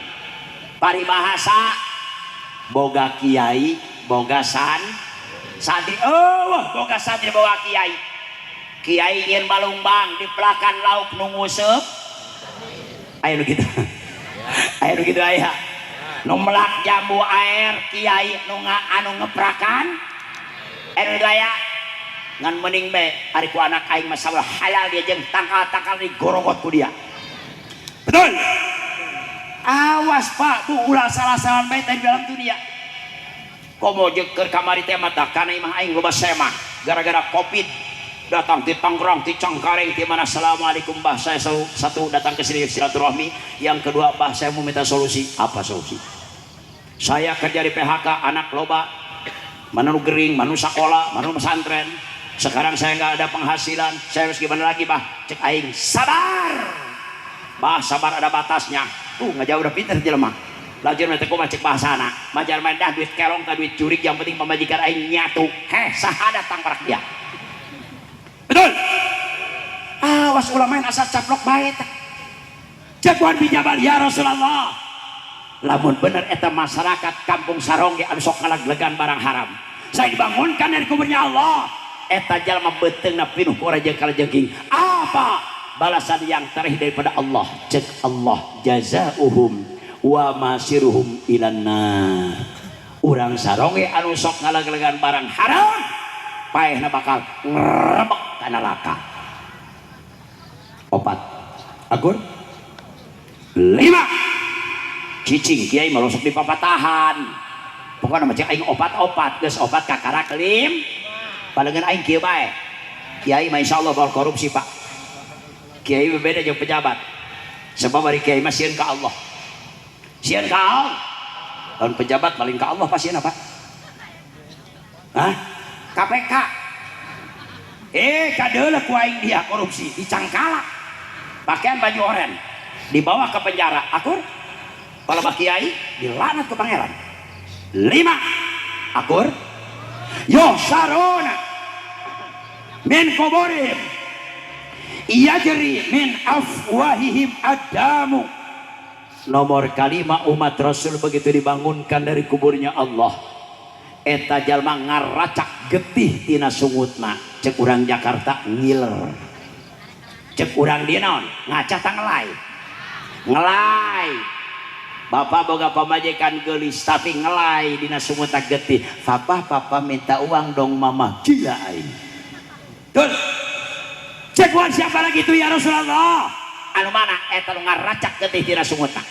Paribahasa boga kiai, boga santri. Eueuh, boga santri boga kiai. Kiai nyeun balungbang dipelakan lauk nu nguseup. Aya nu kitu. Aya nu kitu aya. Nu melak jambu air kiai nu anu ngeprakan. Aya nu kitu aya. Ngan mending bae ari ku anak aing mah salah halal dia jeung tangkal-tangkal digorogot ku dia. Betul. Awas Pak, Bu, ulah salah-salahan bae teh di dalam dunia. Komo jeung keur kamari teh mata kana imah aing loba semah gara-gara Covid. Datang di Tangerang, di Cengkareng, di mana. Assalamualaikum Bah, saya satu datang ke sini silaturahmi. Yang kedua Bah, saya mau minta solusi. Apa solusi? Saya kerja di PHK, anak loba, mana nu gering, mana nu sakola, mana nu pesantren. Sekarang saya nggak ada penghasilan, saya harus gimana lagi Bah? Cek aing, sabar. Bah, sabar ada batasnya. Tuh ngajauh udah pinter jelema. Lajur mah teh kumaha cek bahasana. Majar mah dah duit kelong tah duit jurik, yang penting pamajikan aing nyatu. Heh, saha datang parak dia. Betul. Awas ulah main asal caplok bae teh. Cek Wan bin Jabal, ya Rasulullah. Lamun bener eta masyarakat kampung Sarongge anu sok ngalaglegan barang haram. Saya dibangunkan dari kuburnya Allah. Eta jalma beuteungna pinuh ku rajeng kalajengking. Apa balasan yang terih daripada Allah? Cek Allah, jazauhum wa masiruhum ilan nar. Urang Sarongge anu sok ngalaglegan barang haram, paehna bakal ngrebek ka neraka. Opat. Agur. 5. Cicing kiai mah sok dipapatahan. Pokona mah cek aing opat-opat, geus opat kakarak lim. Palengan aing kieu bae. Kiai mah insyaallah bakal korupsi, Pak. Kiai berbeda jeung pejabat. Sebab ari kiai mah sieun ka Allah. Sieun ka Allah. Lamun pejabat paling ka Allah pasti apa? Hah? KPK. Kadeuleuh ku aing dia korupsi dicangkala. Pakaian baju oren. Dibawa ke penjara. Akur? Kalau Pak Kiai dilaknat ke pangeran. 5. Akur? Yo sarona min kuburim yajri min afwahihim adamu. Nomor kalima umat Rasul begitu dibangunkan dari kuburnya Allah, eta jalma ngaracak getih tina sungutna. Cek urang Jakarta ngiler, cek urang dieu naon ngaca tangelai ngelai. Bapak boga pamajikan geulis tapi ngelai dina sungutna getih. Papa, papa minta uang dong mama. Gila aing. Betul. Cek wan siapa lagi itu ya Rasulullah? Anu mana eta nu ngaracak getih dina sungutna?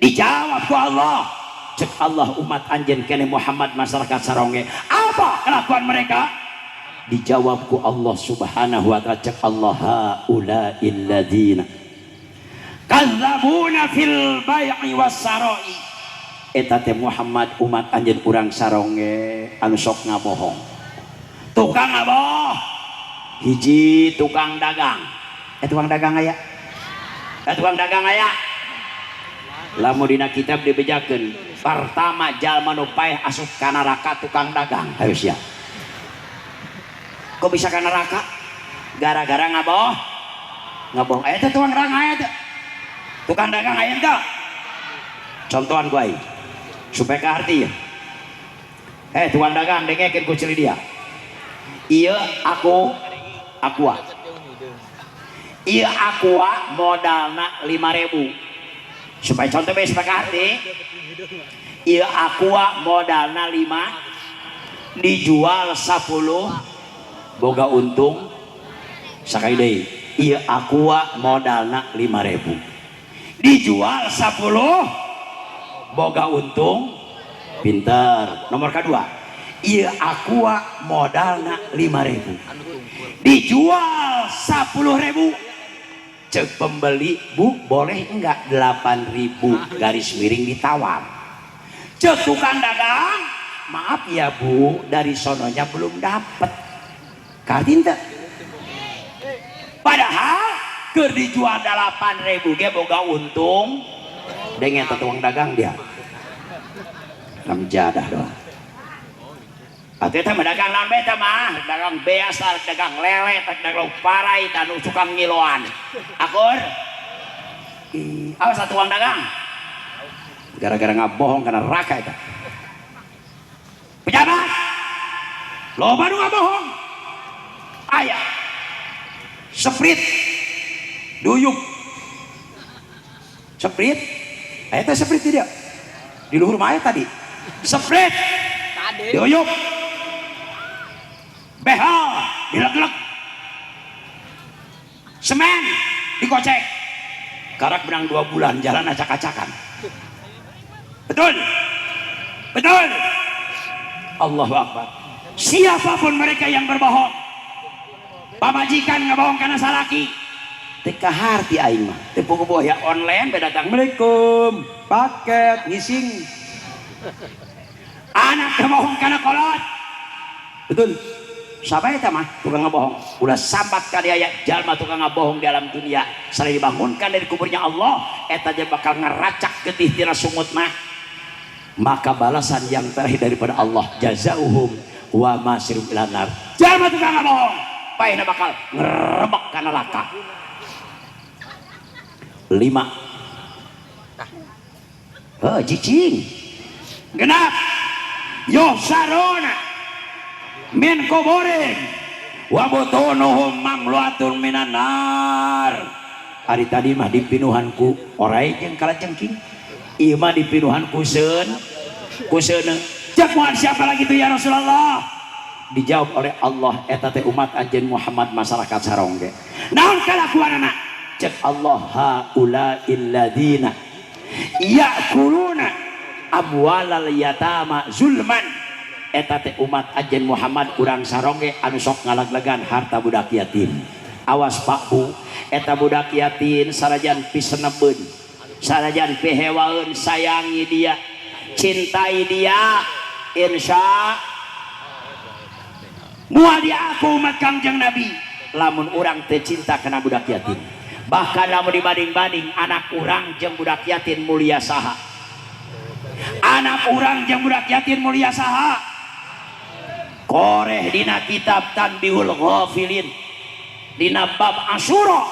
Dijawab ku Allah. Cek Allah umat anjeun kene Muhammad masyarakat Sarongge. Apa kelakuan mereka? Dijawab ku Allah Subhanahu wa taala. Cek Allah, haulail ladzina kadzabuna fil bai'i was-sarai. Eta teh Muhammad umat anjeun urang Sarongge anu sok ngabohong. Tukang ngaboh. Hiji tukang dagang. Tukang dagang aya? Tukang dagang aya? Lamun dina kitab dibejakeun, pertama jalma nu paeh asup ka neraka tukang dagang. Hayu sia. Kok bisa ka neraka? Gara-gara ngaboh. Ngabohong. Aya teh tukang dagang aya teh. Tukang dagang aya teh. Contohan ku aing. Supaya kaharti ya. Tukang dagang dengekeun ku ceuli dia. Ieu aku aqua. Ieu aqua modalna 5.000. Supaya contoh bae supaya kaharti. Ieu aqua modalna 5 dijual 10 boga untung sakali deui. Ieu aqua modalna 5.000 dijual 10 boga untung pinter. Nomor kedua, ieu aqua modalna 5.000 dijual 10.000. Cek pembeli, bu boleh enggak 8.000 garis miring ditawar. Cek tukang dagang, maaf ya bu, dari sononya belum dapet. Katin teh. Padahal keur dijual 8.000 ge boga untung. Denge eta tukang dagang dia. Ramjadah doang. Atuh eta mah dagang naon bae eta mah, dagang beas, dagang lele, dagang parai, anu tukang ngiloan. Akur? Awas tukang dagang. Gara-gara ngabohong kana neraka eta. Pejabat. Loba nu ngabohong. Aya. Seprit. Duyuk. Seprit. Eta seprit tidak. Di luhur mah tadi. Seprit. Tadi. Duyuk. Behel, dileg-leg. Semen dikocek. Karak benang 2 bulan jalan acak-acakan. Betul. Betul. Allahu Akbar. Siapapun mereka yang berbohong, pamajikan ngebohong karena salaki, teu kaharti aing mah. Teu puguh ya online beda datang. Assalamualaikum, paket ngising. Anak ngebohong karena kolot. Betul. Siapa eta mah tukang ngebohong? Ulah sambat ka dia ya jalma tukang ngebohong di alam dunia. Selain dibangunkan dari kuburnya Allah, eta dia bakal ngeracak getih tina sungut mah. Maka balasan yang terakhir daripada Allah, jazauhum wa masirum ila nar. Jalma tukang ngebohong, paehna bakal ngerebek ka neraka. 5. Heuh, cicing. Genap. Yosarona min kuburin wa butunuhum mamluatun minan nar. Ari tadi mah dipinuhan ku orai jeung kalajengking, ieu mah dipinuhan ku seun, ku seuneu. Cek moal siapa lagi tuh ya Rasulullah? Dijawab oleh Allah, eta teh umat anjeun Muhammad masyarakat sarongge. Naon kalakuanana? Cek Allah, haulail ladina ya'kuluna amwalal yatama zulman. Eta teh umat anjeun Muhammad urang sarongge anu sok ngalaglegan harta budak yatim. Awas Pak Bu, eta budak yatim sarajan pisenebeun, sarajan pihewaeun, sayangi dia, cintai dia, insya moal diaku umat Kangjeng Nabi lamun urang teh cinta kana budak yatim. Bahkan lamun dibanding-banding anak urang jeung budak yatim mulia saha? Anak urang jeung budak yatim mulia saha? Koreh dina kitab Tanbihul Ghafilin dina bab Asyura,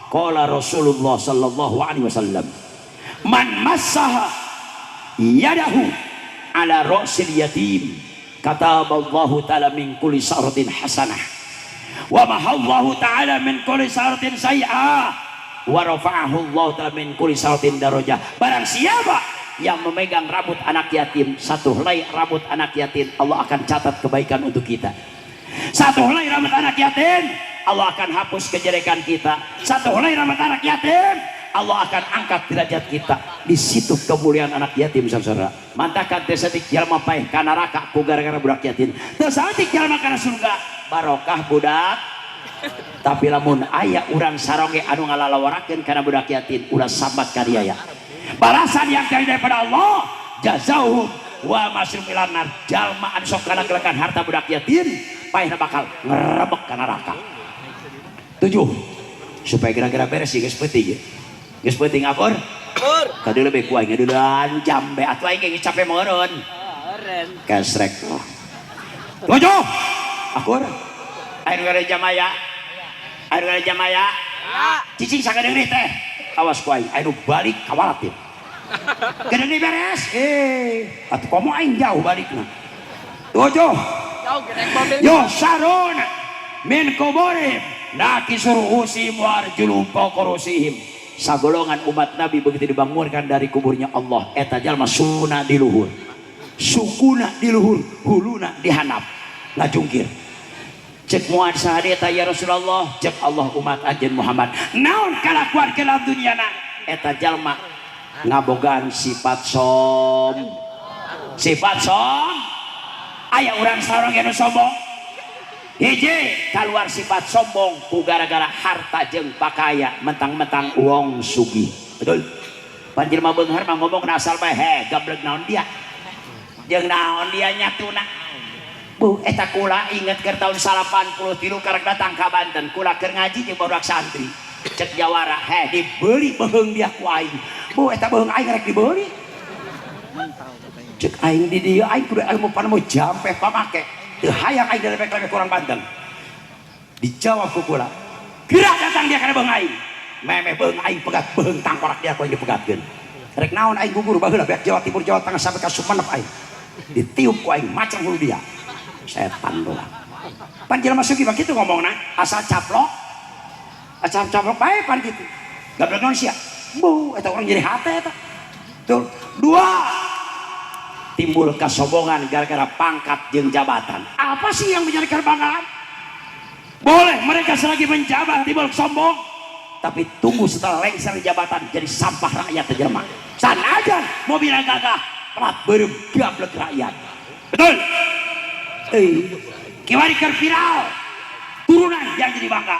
qala Rasulullah sallallahu alaihi wasallam, man massaha yadahu ala ra'sil yatim kataballahu ta'ala min kulli sa'ratin hasanah wa mahallahu ta'ala min kulli sa'ratin sayyi'ah wa rafa'ahu Allah ta'ala min kulli sa'ratin darajah. Barang siapa yang memegang rambut anak yatim, satu helai rambut anak yatim, Allah akan catat kebaikan untuk kita. Satu helai rambut anak yatim, Allah akan hapus kejelekan kita. Satu helai rambut anak yatim, Allah akan angkat derajat kita. Di situ kemuliaan anak yatim, saudara. Mantakan teu saeutik jalma paeh ka neraka ku gara-gara budak yatim. Teu saeutik jalma kana surga barokah budak. Tapi lamun aya urang saronge anu ngalalawarakeun kana budak yatim, ulah sambat ka dia ya. Balasan yang dari daripada Allah, jazauhum wa masrum ilan nar. Jalma anu sok kalaglegan harta budak yatim, paehna bakal ngerebek ka neraka. 7. Supaya gara-gara beres sih geus peuting ya. Geus peuting akur? Akur. Kadi lebih ku aing ngadulan jam be atuh aing geus capek meureun. Meureun. Kesrek. 7. Akur. Air gara jam aya. Air gara jam aya. Cicing sakadeurih teh. Awas ku aing, aing nu balik kawalat ieu. Gede beres. Atuh komo aing jauh balikna. 7. Jauh gede mobil. Yo sarun min kuburim nakisur usim warjulum fawqa rusihim. Sagolongan umat Nabi begitu dibangunkan dari kuburnya Allah, eta jalma suna di luhur, sukuna di luhur, huluna di handap, ngajungkir. Cek muad saha eta ya Rasulullah, cek Allah umat anjeun Muhammad. Naon kalakuan ke dalam dunyana? Eta jalma ngabogaan sifat som. Sifat som. Aya urang saurang anu sombong. Hiji keluar sifat sombong ku gara-gara harta jeung pakaya, mentang-mentang wong sugih. Betul. Pan jelema beunghar mah ngomong asal bae, he gablek naon dia. Jeung naon dia nyatuna. Bu, eta kula inget keur tahun 83 karek datang ka Banten, kula keur ngaji jeung barudak santri. Cek jawara, he dibeli beheung dia ku aing. Bu eta beuheung aing rek dibeuli. Cek aing di dieu aing kudu ilmu panemu jampeh pamake. Teu hayang aing dilepek-lepek ku urang Banten. Dijawab ku kula. Geura datang dia kana beuheung aing. Memeh beuheung aing pegat beuheung tangkorak dia ku aing dipegatkeun. Rek naon aing gugur baheula beak Jawa Timur Jawa Tengah sampai ka Sumenep aing. Ditiup ku aing macam hulu dia. Setan doang. Pan jelema sugih mah kitu ngomongna, asal caplok. Asal caplok bae pan kitu. Gablek naon sia? Bu, eta urang nyeri hate eta. Tuh, dua. Timbul kesombongan gara-gara pangkat jeung jabatan. Apa sih yang menjadi kebanggaan? Boleh mereka selagi menjabat timbul sombong, tapi tunggu setelah lengser jabatan jadi sampah rakyat jelema. Sanajan mobilnya gagah, pelat beureum gablek rakyat. Betul? Kiwari keur viral, turunan yang jadi bangga.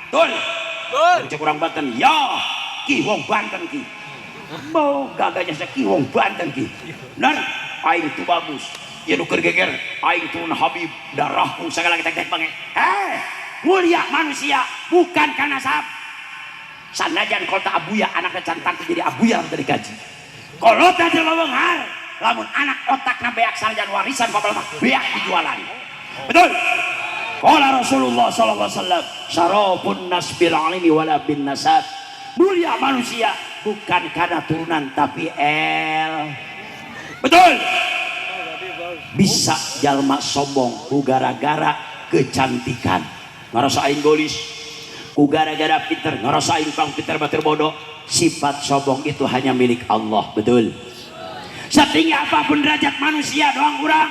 Betul? Betul. Cek urang Banten, ya, ki wong Banten ki. Bo gagahnya ki wong Banten ki. Benar, aing tu bagus. Ya nu keur geger, aing turun Habib, darahku segala tek-tek bange. Mulia manusia bukan karena nasab. Sanajan kota abuya anaknya cantan jadi abuya dari gaji. Kalau tadi beunghar, lamun anak otakna beak sanajan warisan bapak beak dijualan. Betul? Qala Rasulullah sallallahu alaihi wasallam, syarafun nas bil ilmi wala bin nasab. Mulia manusia bukan karena turunan tapi el. Betul? Bisa jalma sombong ku gara-gara kecantikan. Ngarasa aing golis, ku gara-gara pinter, ngarasa aing pang pinter batur bodoh. Sifat sombong itu hanya milik Allah, betul? Setinggi apapun derajat manusia doang urang,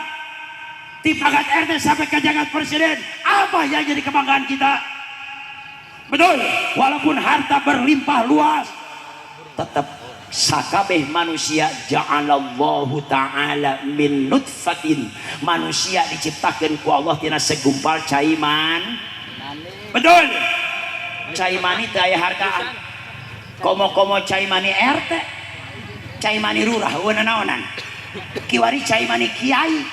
di pangkat RT sampai ke jagat presiden, apa yang jadi kebanggaan kita? Betul? Walaupun harta berlimpah luas, tetap sakabeh manusia ja'alallahu ta'ala min nutfatin. Manusia diciptakan ku Allah tina segumpal cai man. Betul? Cai mani teu aya hargaan. Komo-komo cai mani RT, cai mani lurah eueuh naonan. Kiwari cai mani kiai,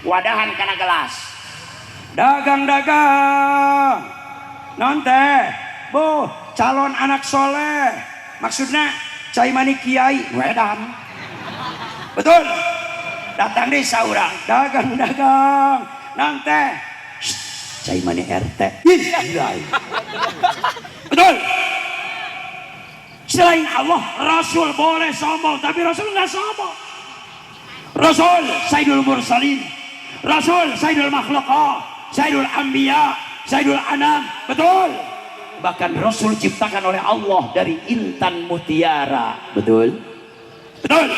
wadahan kana gelas. Dagang-dagang. Non teh, bu, calon anak soleh. Maksudna cai mani kiai, wedan. Betul? Datang deh saurang, dagang-dagang. Non teh, cai mani RT. Ih, gila. Betul? Selain Allah, Rasul boleh sombong, tapi Rasul nggak sombong. Rasul Sayyidul Mursalin, Rasul Sayyidul Makhluqah, Sayyidul Anbiya, Sayyidul Anam, betul. Bahkan Rasul ciptakan oleh Allah dari intan mutiara, betul? Betul.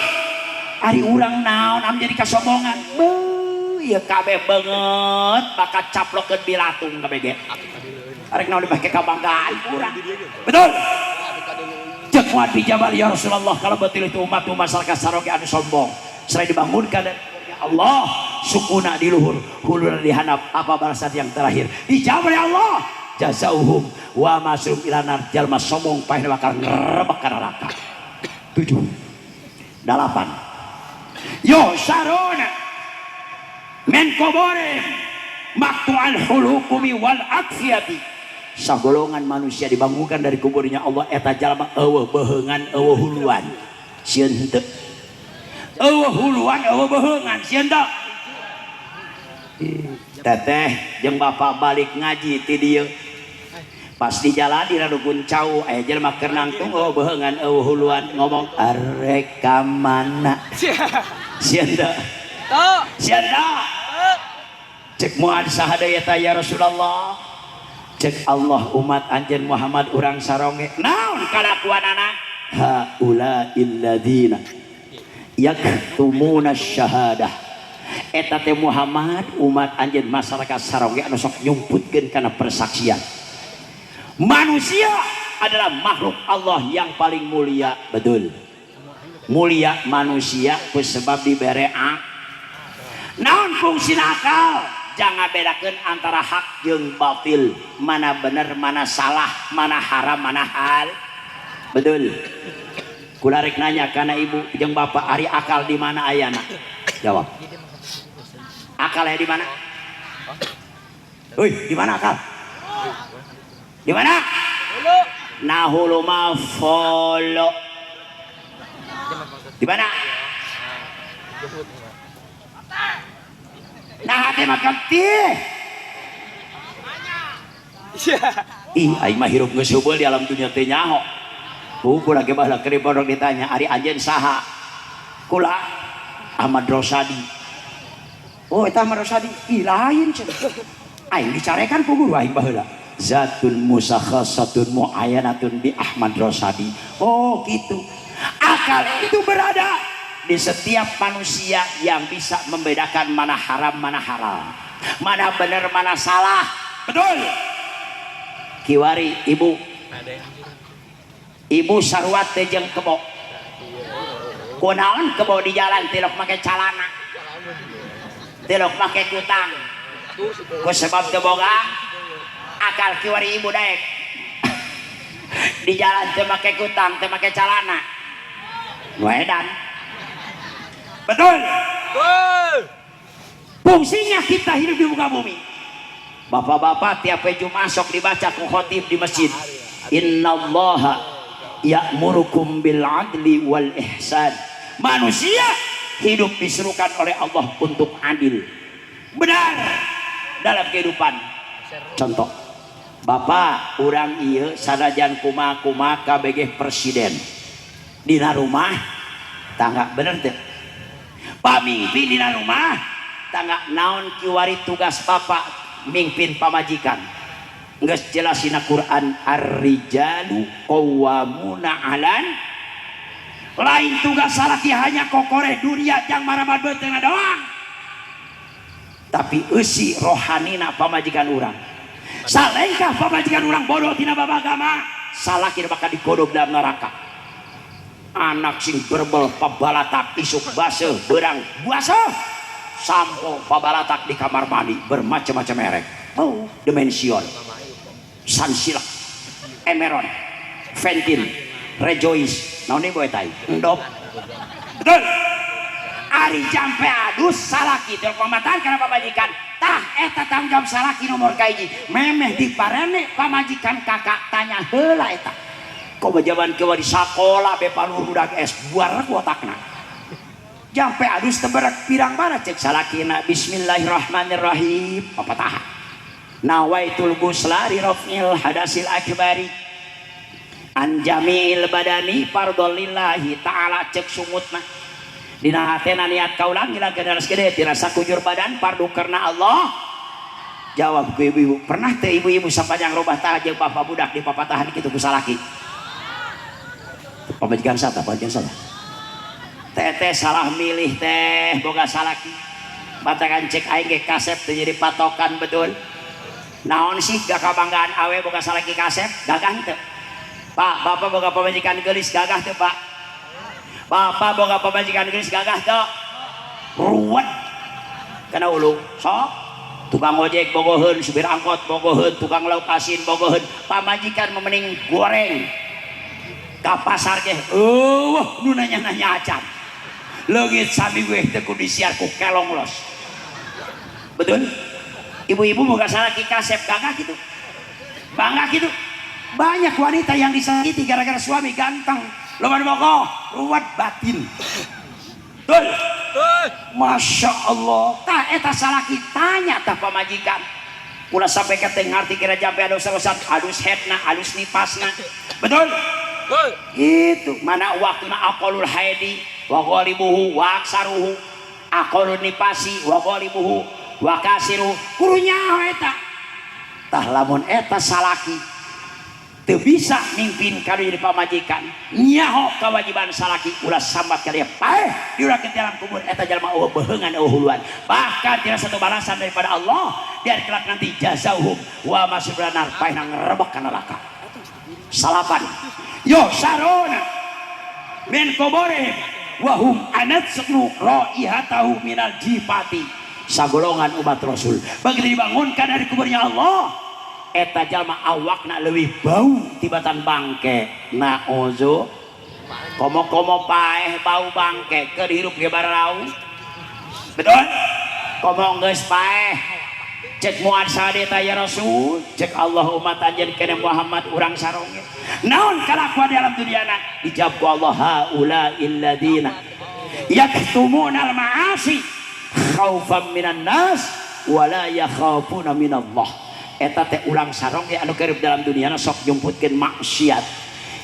Ari urang naon am jadi kasombongan? Beuh, ieu kabeh beungeut bakal caplokeun bilatung kabeh ge. Arek naon dipake kabanggaan urang. Betul? Cek Muad bin Jabal, ya Rasulullah, kalau betul itu umat masyarakat Saroge anu sombong. Selain dibangunkan dari Allah, sukuna di luhur, huluna di handap, apa balasan yang terakhir? Dijawab oleh Allah, jazauhum wa masrum ila nar, jalma sombong pahit bakal ngerebek ka neraka. 7 8 yo sarona men koborim maktu'al hulukumi wal akfiyati. Sagolongan manusia dibangunkan dari kuburnya Allah eta jalma eueuh beheungan eueuh huluan. Sieun henteu? Eueuh huluan eueuh beheungan sieun teu? Teteh jeung bapak balik ngaji ti dieu. Pas di jalan di Radukun cau aya jelema keur nangtung eueuh beheungan eueuh huluan ngomong arek ka mana? Sieun teu? Sieun teu? Cek Muad saha deui eta ya Rasulullah? Cek Allah umat anjeun Muhammad urang saronge naon kalakuanana? Haula illadzina yaktumuna syahadah. Eta teh Muhammad umat anjeun masyarakat saronge anu sok nyumputkeun kana persaksian. Manusia adalah makhluk Allah yang paling mulia, betul. Mulia manusia ku sebab dibere naon fungsi akal? Jangan bedakan antara hak jeung batil, mana bener mana salah, mana haram mana hal. Betul. Kula rek nanya kana ibu jeung bapak, ari akal di mana ayana? Jawab. Akal aya di mana? Hoi, di mana akal? Di mana? Nah, hulu mah follow. Di mana? Nah, hati makan teh. Ih, aing mah hirup geus heubeul di alam dunia teh nyaho. Kula ge baheula keur pondok ditanya, ari anjeun saha? Kula Ahmad Rosadi. Oh, eta Ahmad Rosadi. Ih, lain cenah. Aing dicarekan ku guru aing baheula. Zatun musakhasatun muayyanatun bi Ahmad Rosadi. Oh, gitu. Akal itu berada di setiap manusia yang bisa membedakan mana haram mana halal, mana benar mana salah. Betul. Kiwari ibu, ibu sarua teh jeung kebo. Kunaon kebo di jalan tilok make calana, tilok make kutang, ku sebab teu boga akal. Kiwari ibu daek di jalan teu make kutang, teu make calana, nu edan. Betul. Betul. Fungsinya kita hidup di muka bumi. Bapak-bapak tiap Jumat sok dibaca ku khotib di masjid. Innallaha ya'murukum bil adli wal ihsan. Manusia hidup disuruhkan oleh Allah untuk adil. Benar dalam kehidupan. Contoh, bapak urang ieu sanajan kumaha-kumaha KBG presiden. Dina rumah tangga, bener teu? Pamimpin dina rumah tangga, naon kiwari tugas bapak mimpin pamajikan? Geus jelas dina Quran, ar-rijalu qawwamuna 'alan. Lain tugas salaki hanya kokore dunia jang maraban beuteungna doang, tapi eusi rohanina pamajikan urang. Salengkah pamajikan urang bodoh tina bab agama, salaki bakal digodog dalam neraka. Anak sing berbel pabalatak, isuk baseuh beurang baseuh, sampo pabalatak di kamar mandi bermacam-macam merek. Oh, Dimension, Sunsilk, Emeron, Ventin, Rejoice, naon deui boe tai endop. Betul. Ari jampe adus salaki teu pamatan kana pamajikan. Tah eta tanggung jawab salaki nomor kahiji. Memeh diparene pamajikan kakak, tanya heula eta. Komo jaman kieu di sakola be palur budak es buar ku otakna. Jampe adus teu berak pirang mana cek salakina, bismillahirrahmanirrahim papatahan. Nawaitul ghusla li raf'il hadasil akbari an jamil badani fardholillahi ta'ala, cek sungutna. Dina hatena niat kaula ngilangkeun hadas gede tina sakujur badan fardu karena Allah. Jawab ku ibu-ibu, pernah teh ibu-ibu sapanjang robah tah jeung bapak budak di papatahan kitu ku salaki? Pamajikan sata, pamajikan sata. Teteh salah milih teh boga salaki. Matakan cek aing ge kasep teh jadi patokan, betul. Naon sih gak kabanggaan awe boga salaki kasep, gagah teu? Pak, bapak boga pamajikan geulis gagah teu, Pak? Bapak boga pamajikan geulis gagah teu? Ruwet. Kana ulu, sok tukang ojek bogoheun, supir angkot bogoheun, tukang lauk asin bogoheun, pamajikan mending goreng. Ka pasar ge eueuh nu nanya-nanya acan. Leungit sami we teu kudu disiar ku kelong los. Betul? Ibu-ibu boga salaki kasep gagah gitu. Bangga gitu. Banyak wanita yang disakiti gara-gara suami ganteng. Loba nu bogoh, ruwet batin. Betul? Betul. Masya Allah. Tah eta salaki tanya tah pamajikan. Ulah sampai ke teh ngarti kira jampe adus usat, adus headna, adus nipasna. Betul? Betul. Itu mana waktuna aqalul haidi wa ghalibuhu wa aksaruhu, aqalun nipasi wa ghalibuhu wa kasiru, kudu nyaho eta. Tah lamun eta salaki teu bisa mimpin kadu jadi pamajikan, nyaho kewajiban salaki, ulah sambat ka dia paeh diurangkeun dalam kubur. Eta jalma eueuh beheungan, eueuh huluan, bahkan tidak satu balasan daripada Allah. Biar kelak nanti jazauhum wa masibran nar, paehna ngerebek ka neraka. Salapan, yo sarona min kuburihim wa hum anatsnu raihatahu minal jifati. Sagolongan umat Rasul begitu dibangunkan dari kuburnya Allah, eta jalma awakna leuwih bau tibatan bangke. Na'udzu. Komo-komo paeh bau bangke keur hirup ge barau. Betul? Komo geus paeh cek muad sadeta ya Rasul, cek Allah umat anjeun kene Muhammad urang saronge naon kalakuan di alam duniana? Dijawab ku Allah, haula illadina Yaktumunal ma'asi khaufan minan nas wala yakhafuna minallah. Eta teh urang saronge anu keur dalam dunia sok nyumputkeun maksiat.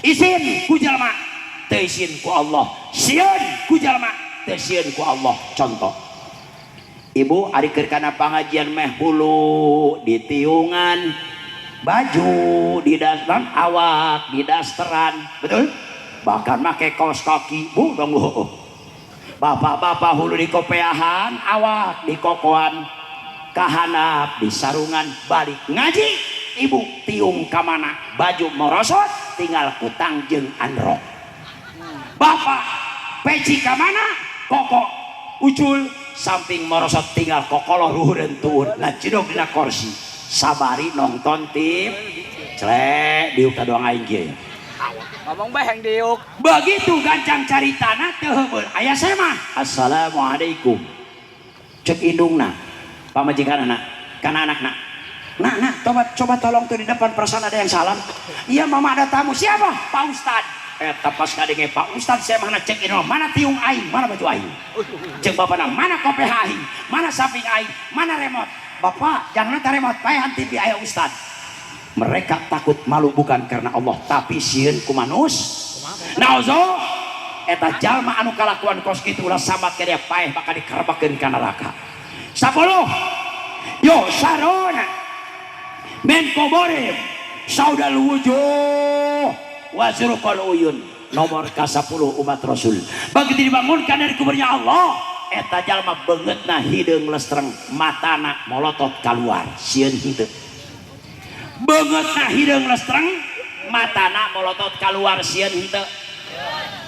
Isin ku jalma, teu isin ku Allah. Sieun ku jalma, teu sieun ku Allah. Contoh, ibu ari keur kana pangajian meh hulu ditiungan, baju di dasteran, awak di dasteran, betul? Bahkan make kaos kaki, bu dong bu. Bapak-bapak hulu di kopeahan, awak di kokoan, kahanap di sarungan, balik ngaji, ibu tiung kamana, baju merosot, tinggal kutang jeung androk. Bapak peci kamana, koko ucul, samping merosot tinggal kokoloh luhureun tuun, ngacidog dina kursi, sabari nonton tip, celek diuk ka doang aing kieu. Ngomong bae yang diuk. Begitu gancang cari tanah teu heubeul aya semah. Assalamualaikum. Cek indungna, pamajikanna, kana anakna. Nah, nah, coba tolong tuh di depan perasaan ada yang salam. Iya mama ada tamu. Siapa? Pak Ustad. Eta pas kadenge Pak Ustad saya mana cek indung, mana tiung aing, mana baju aing. Cek bapana, mana kopeh aing, mana samping aing, mana remote. Bapak, jangan nonton remote, paehan TV aya Ustad. Mereka takut malu bukan karena Allah, tapi sieun ku manus. Nauzu, eta jalma anu kalakuan kos kitu ulah sambat ka dia paeh bakal dikerebekeun ka neraka. 10. Yo sarona min kuburim saudal wujuh wa zurqal uyun. Nomor ka-10 umat Rasul. Begitu dibangunkan dari kuburnya Allah, eta jalma beungeutna hideung lestreng, matana molotot kaluar, sieun henteu. Beungeutna hideung lestreng, matana molotot kaluar, sieun henteu.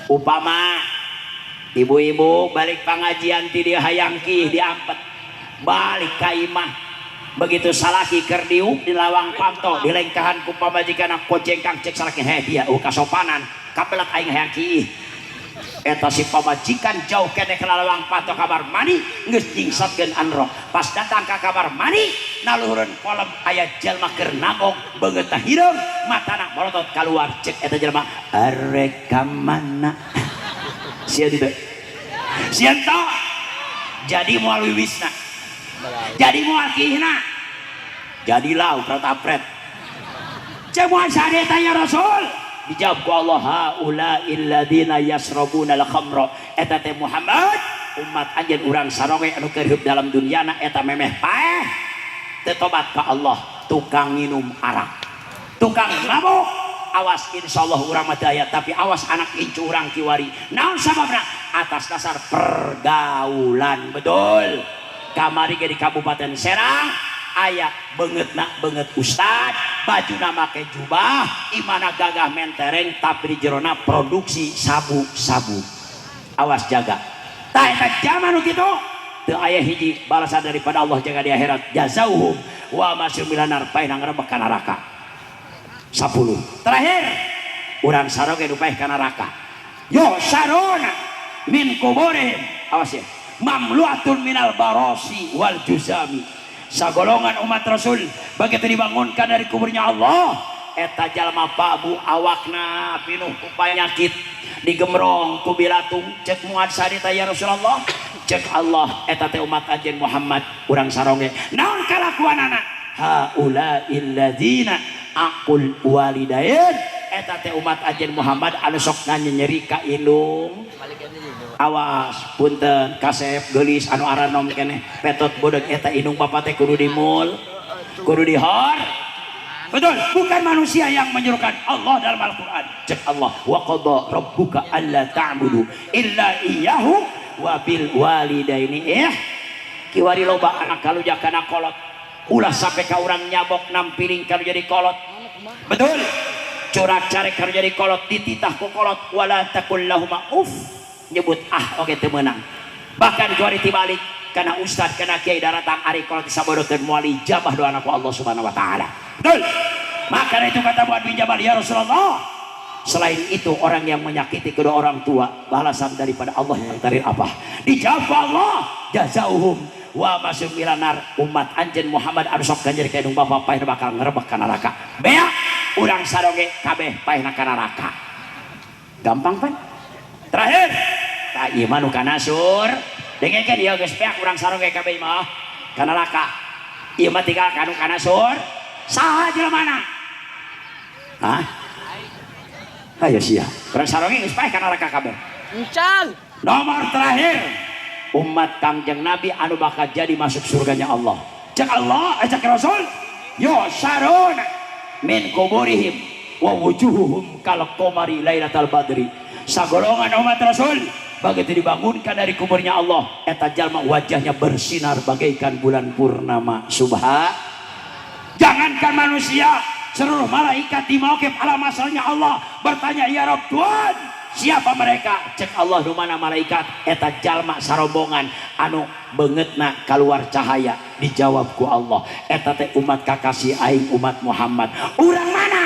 Upama ibu-ibu balik pangajian ti dieu hayang kiih diampet, balik ka imah. Begitu salaki keur diuk di lawang panto dilengkahan ku pamajikan kojengkang cek salaki heh dia kasopanan kabelet aing hayang kiih. Eta si pamajikan jauh keneh ka lawang panto kamar mandi geus jingsatkeun anrok. Pas datang ka kamar mandi naluhureun kolem aya jalma keur nagog beungeutna hideung matana molotot kaluar cek eta jalma arek ka mana. Sieun teu? Sieun teu? Jadi moal wiwisna, jadi moal kiihna, jadilah uprat-apret. Cek moal sade tanya Rasul, dijawab ku Allah haulail ladina yasrabuna al-khamra. Eta teh Muhammad umat anjeun urang saronge anu keur hirup dalam dunyana eta memeh paeh teu tobat ka Allah, tukang nginum arak, tukang mabuk. Awas insyaallah urang mah teu aya, tapi awas anak incu urang kiwari. Naon sababna? Atas dasar pergaulan. Betul. Kamari ge di Kabupaten Serang aya beungeutna beungeut ustad, bajuna make jubah, imana gagah mentereng tapi di jerona produksi sabu-sabu. Awas jaga. Tah eta zaman nu kitu teu aya hiji balasan daripada Allah jaga di akhirat. Jazauhum wa masyum milanar paeh ngrebek ka neraka. 10. Terakhir urang saroge nu paeh ka neraka. Yo sarona min kuburihim. Awas ya. Mamluatun minal barosi wal juzami. Sagolongan umat Rasul begitu dibangunkan dari kuburnya Allah, eta jalma pabu awakna pinuh ku panyakit, digemrong ku bilatung. Cek Muad sarita ya Rasulullah, cek Allah eta teh umat anjeun Muhammad urang saronge. Naon kalakuanana? Haulail ladzina aqul walidain. Eta teh umat anjeun Muhammad anu sok nyeri ka indung. Awas punten kasep geulis anu aranom keneh petot bodeg eta indung bapa teh kudu dimul, kudu dihor. Betul, bukan manusia yang menyuruhkan, Allah dalam Al-Qur'an. Cek Allah wa qada rabbuka alla ta'budu illa iyyahu wa bil walidaini. Kiwari loba anak kaluja kana kolot. Ulah sampai ka urang nyabok nampiling kanu jadi kolot. Betul. Curak carek kanu jadi kolot, dititah ku kolot wala taqul lahuma uff. Nyebut ah oge teu meunang. Bahkan kiwari tibalik kana ustad kana kiai daratang ari kolot disabodokeun moal ijabah doana ku Allah Subhanahu wa taala. Betul. Maka itu kata Muad bin Jabal, ya Rasulullah, selain itu orang yang menyakiti kedua orang tua, balasan daripada Allah yang terakhir apa? Dijawab Allah, jazauhum wa masum milanar. Umat anjeun Muhammad anu sok ganjer ka indung bapa paeh bakal ngerebek ka neraka. Bea urang saroge kabeh paehna ka neraka. Gampang pan? Terakhir, Ah, ieu mah nu kana sur. Dengekeun ieu geus beak urang sarong ge kabeh mah. Ka neraka. Ieu mah tinggal kanu kana sur. Saha jelema? Hah? Ayo sia. Urang saronge geus paeh ka neraka kabeh. Encan. Nomor terakhir, umat Kangjeng Nabi anu bakal jadi masuk surganya Allah. Cek Allah, cek Rasul, yuhsyaruna min kuburihim wa wujuhuhum kal qamari lailatal badri. Sagolongan umat Rasul begitu dibangunkan dari kuburnya Allah, eta jalma wajahnya bersinar bagaikan bulan purnama. Subhan. Jangankan manusia, seluruh malaikat di mauqif alam asalnya Allah bertanya, "Ya Rabb, Tuhan, siapa mereka?" Cek Allah, "Nu mana malaikat? Eta jalma sarombongan anu beungeutna keluar cahaya." Dijawab ku Allah, "Eta teh umat kakasih aing, umat Muhammad." Urang mana?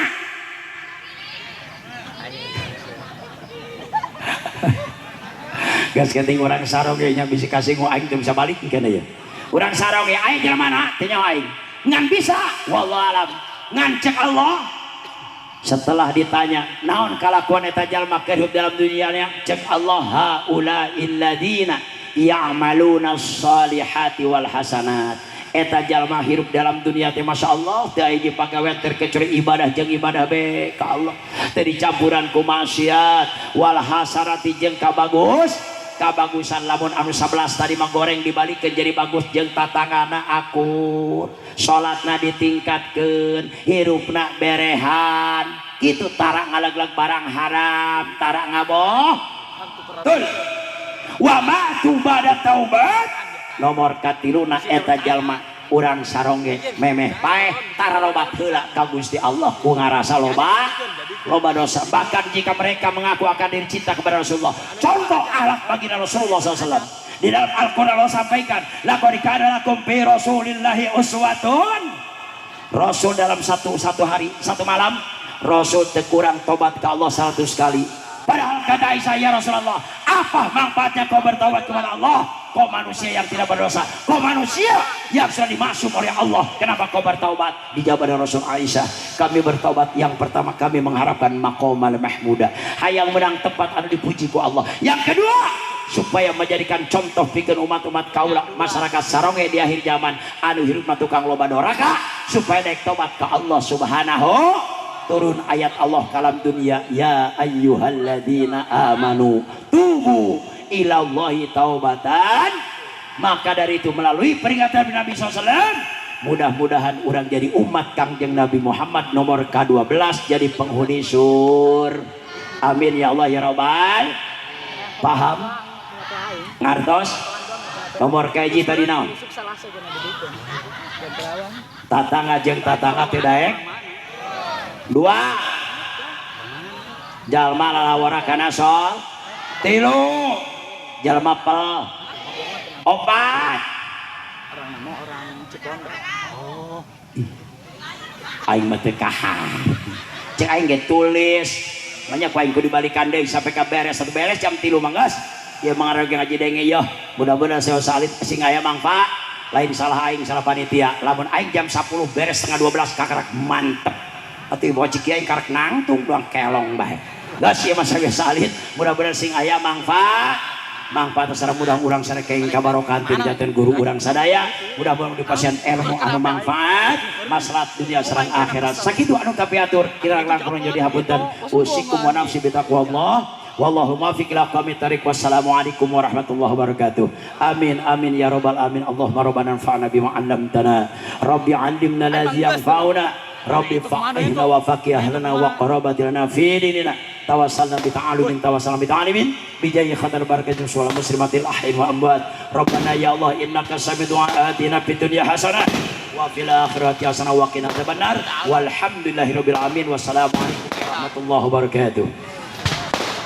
Gas keting urang saroge nya bisi kasing aing teu bisa balik kana ya. Urang saroge aing jelema mana? Teu nyaho aing. Ngan bisa wallahu alam. Ngan cek Allah, setelah ditanya naon kalakuan eta jalma keur hidup dalam dunianya, cek Allah, haula illadina ya'maluna sholihati wal hasanat. Eta jalma hirup dalam dunia teh masyaallah teu aya pagawe terkecuali ibadah jeung ibadah be ka Allah, teu dicampuran ku maksiat, wal hasanati jeung kabagus kabagusan. Lamun anu 11 tadi mah goreng dibalikeun jadi bagus jeung tatangana akur, salatna ditingkatkeun, hirupna berehan, kitu tara ngalegleg barang haram, tara ngaboh. Betul. Wa ma tubada taubat. Nomor katiluna eta jalma urang sarongge memeh paeh tara lobat heula ka Gusti Allah ku ngarasa loba loba dosa. Bahkan jika mereka mengaku akan diri cinta kepada Rasulullah, contoh akhlak baginda Rasulullah SAW di dalam Al-Quran Allah sampaikan, laqad kana lakum fi rasulillahi uswatun. Rasul dalam satu hari satu malam Rasul terkurang tobat ke Allah 100 kali. Padahal kata Aisyah, ya Rasulullah, apa manfaatnya kau bertobat kepada Allah? Kau manusia yang tidak berdosa, kau manusia yang sudah dimasuk oleh Allah, kenapa kau bertaubat? Dijawab oleh Rasul Aisyah, kami bertaubat yang pertama kami mengharapkan maqamal mahmuda, hayang menang tempat anu dipuji ku Allah. Yang kedua, supaya menjadikan contoh pikeun umat-umat kaula masyarakat saronge di akhir zaman anu hirup mah tukang loba doraka, supaya daek tobat ke Allah subhanahu. Turun ayat Allah kalam dunia, ya ayyuhalladzina amanu tubu ilallahi taubatan. Maka dari itu melalui peringatan Nabi SAW, mudah-mudahan orang jadi umat Kangjeng Nabi Muhammad nomor ke-12 jadi penghuni sur. Amin ya Allah ya Rabbal. Paham? Ngartos? Nomor kaji tadi naon? Tatangga jeung tatangga teu daek. Dua, jalma lalawara kana sol. Tilu, jalma pel. Opat, Orang nama orang Cipondoh. Oh. Aing mah teu kaharti. Cek aing ge tulis. Banyak ku aing kudu dibalikan deui sampai ka beres. Satu beres jam 3 mah geus. Ieu mah ngaroge ngaji denge yeuh. Mudah-mudahan saya salit sing aya mangfaat. Lain salah aing, salah panitia. Lamun aing jam 10 beres setengah 12 kakarak mantep. Atuh ibu cik kiai karek nangtung doang kelong bae. Geus ieu mah sageus salit, mudah-mudahan sing aya mangfaat. Mangfaat sareng mudah urang sareng kenging kabarokan ti janten guru urang sadaya. Mudah-mudahan dipasihan ilmu anu manfaat, maslahat dunia sareng akhirat. Sakitu anu kapiatur, kirang langkung jadi hapunten. Usikum wa nafsi bitaqwallah. Wallahu muwaffiq ila aqwamit thariq. Wassalamualaikum warahmatullahi wabarakatuh. Amin amin ya rabbal alamin. Allahumma rabbana anfa'na bima 'allamtana. Rabbi 'allimna ladzi yanfa'una. Rabbi faqihna wa faqih ahlana wa qarabatina fi dinina. Tawassalna bi ta'alumin tawassalna bi ta'alimin bi jayi khatar barakatin wal muslimatil ahyin wa amwat. Rabbana ya Allah innaka sami'u du'a atina fid dunya hasanah wa fil akhirati hasanah wa qina adzabannar. Walhamdulillahirabbil alamin. Wassalamualaikum warahmatullahi wabarakatuh.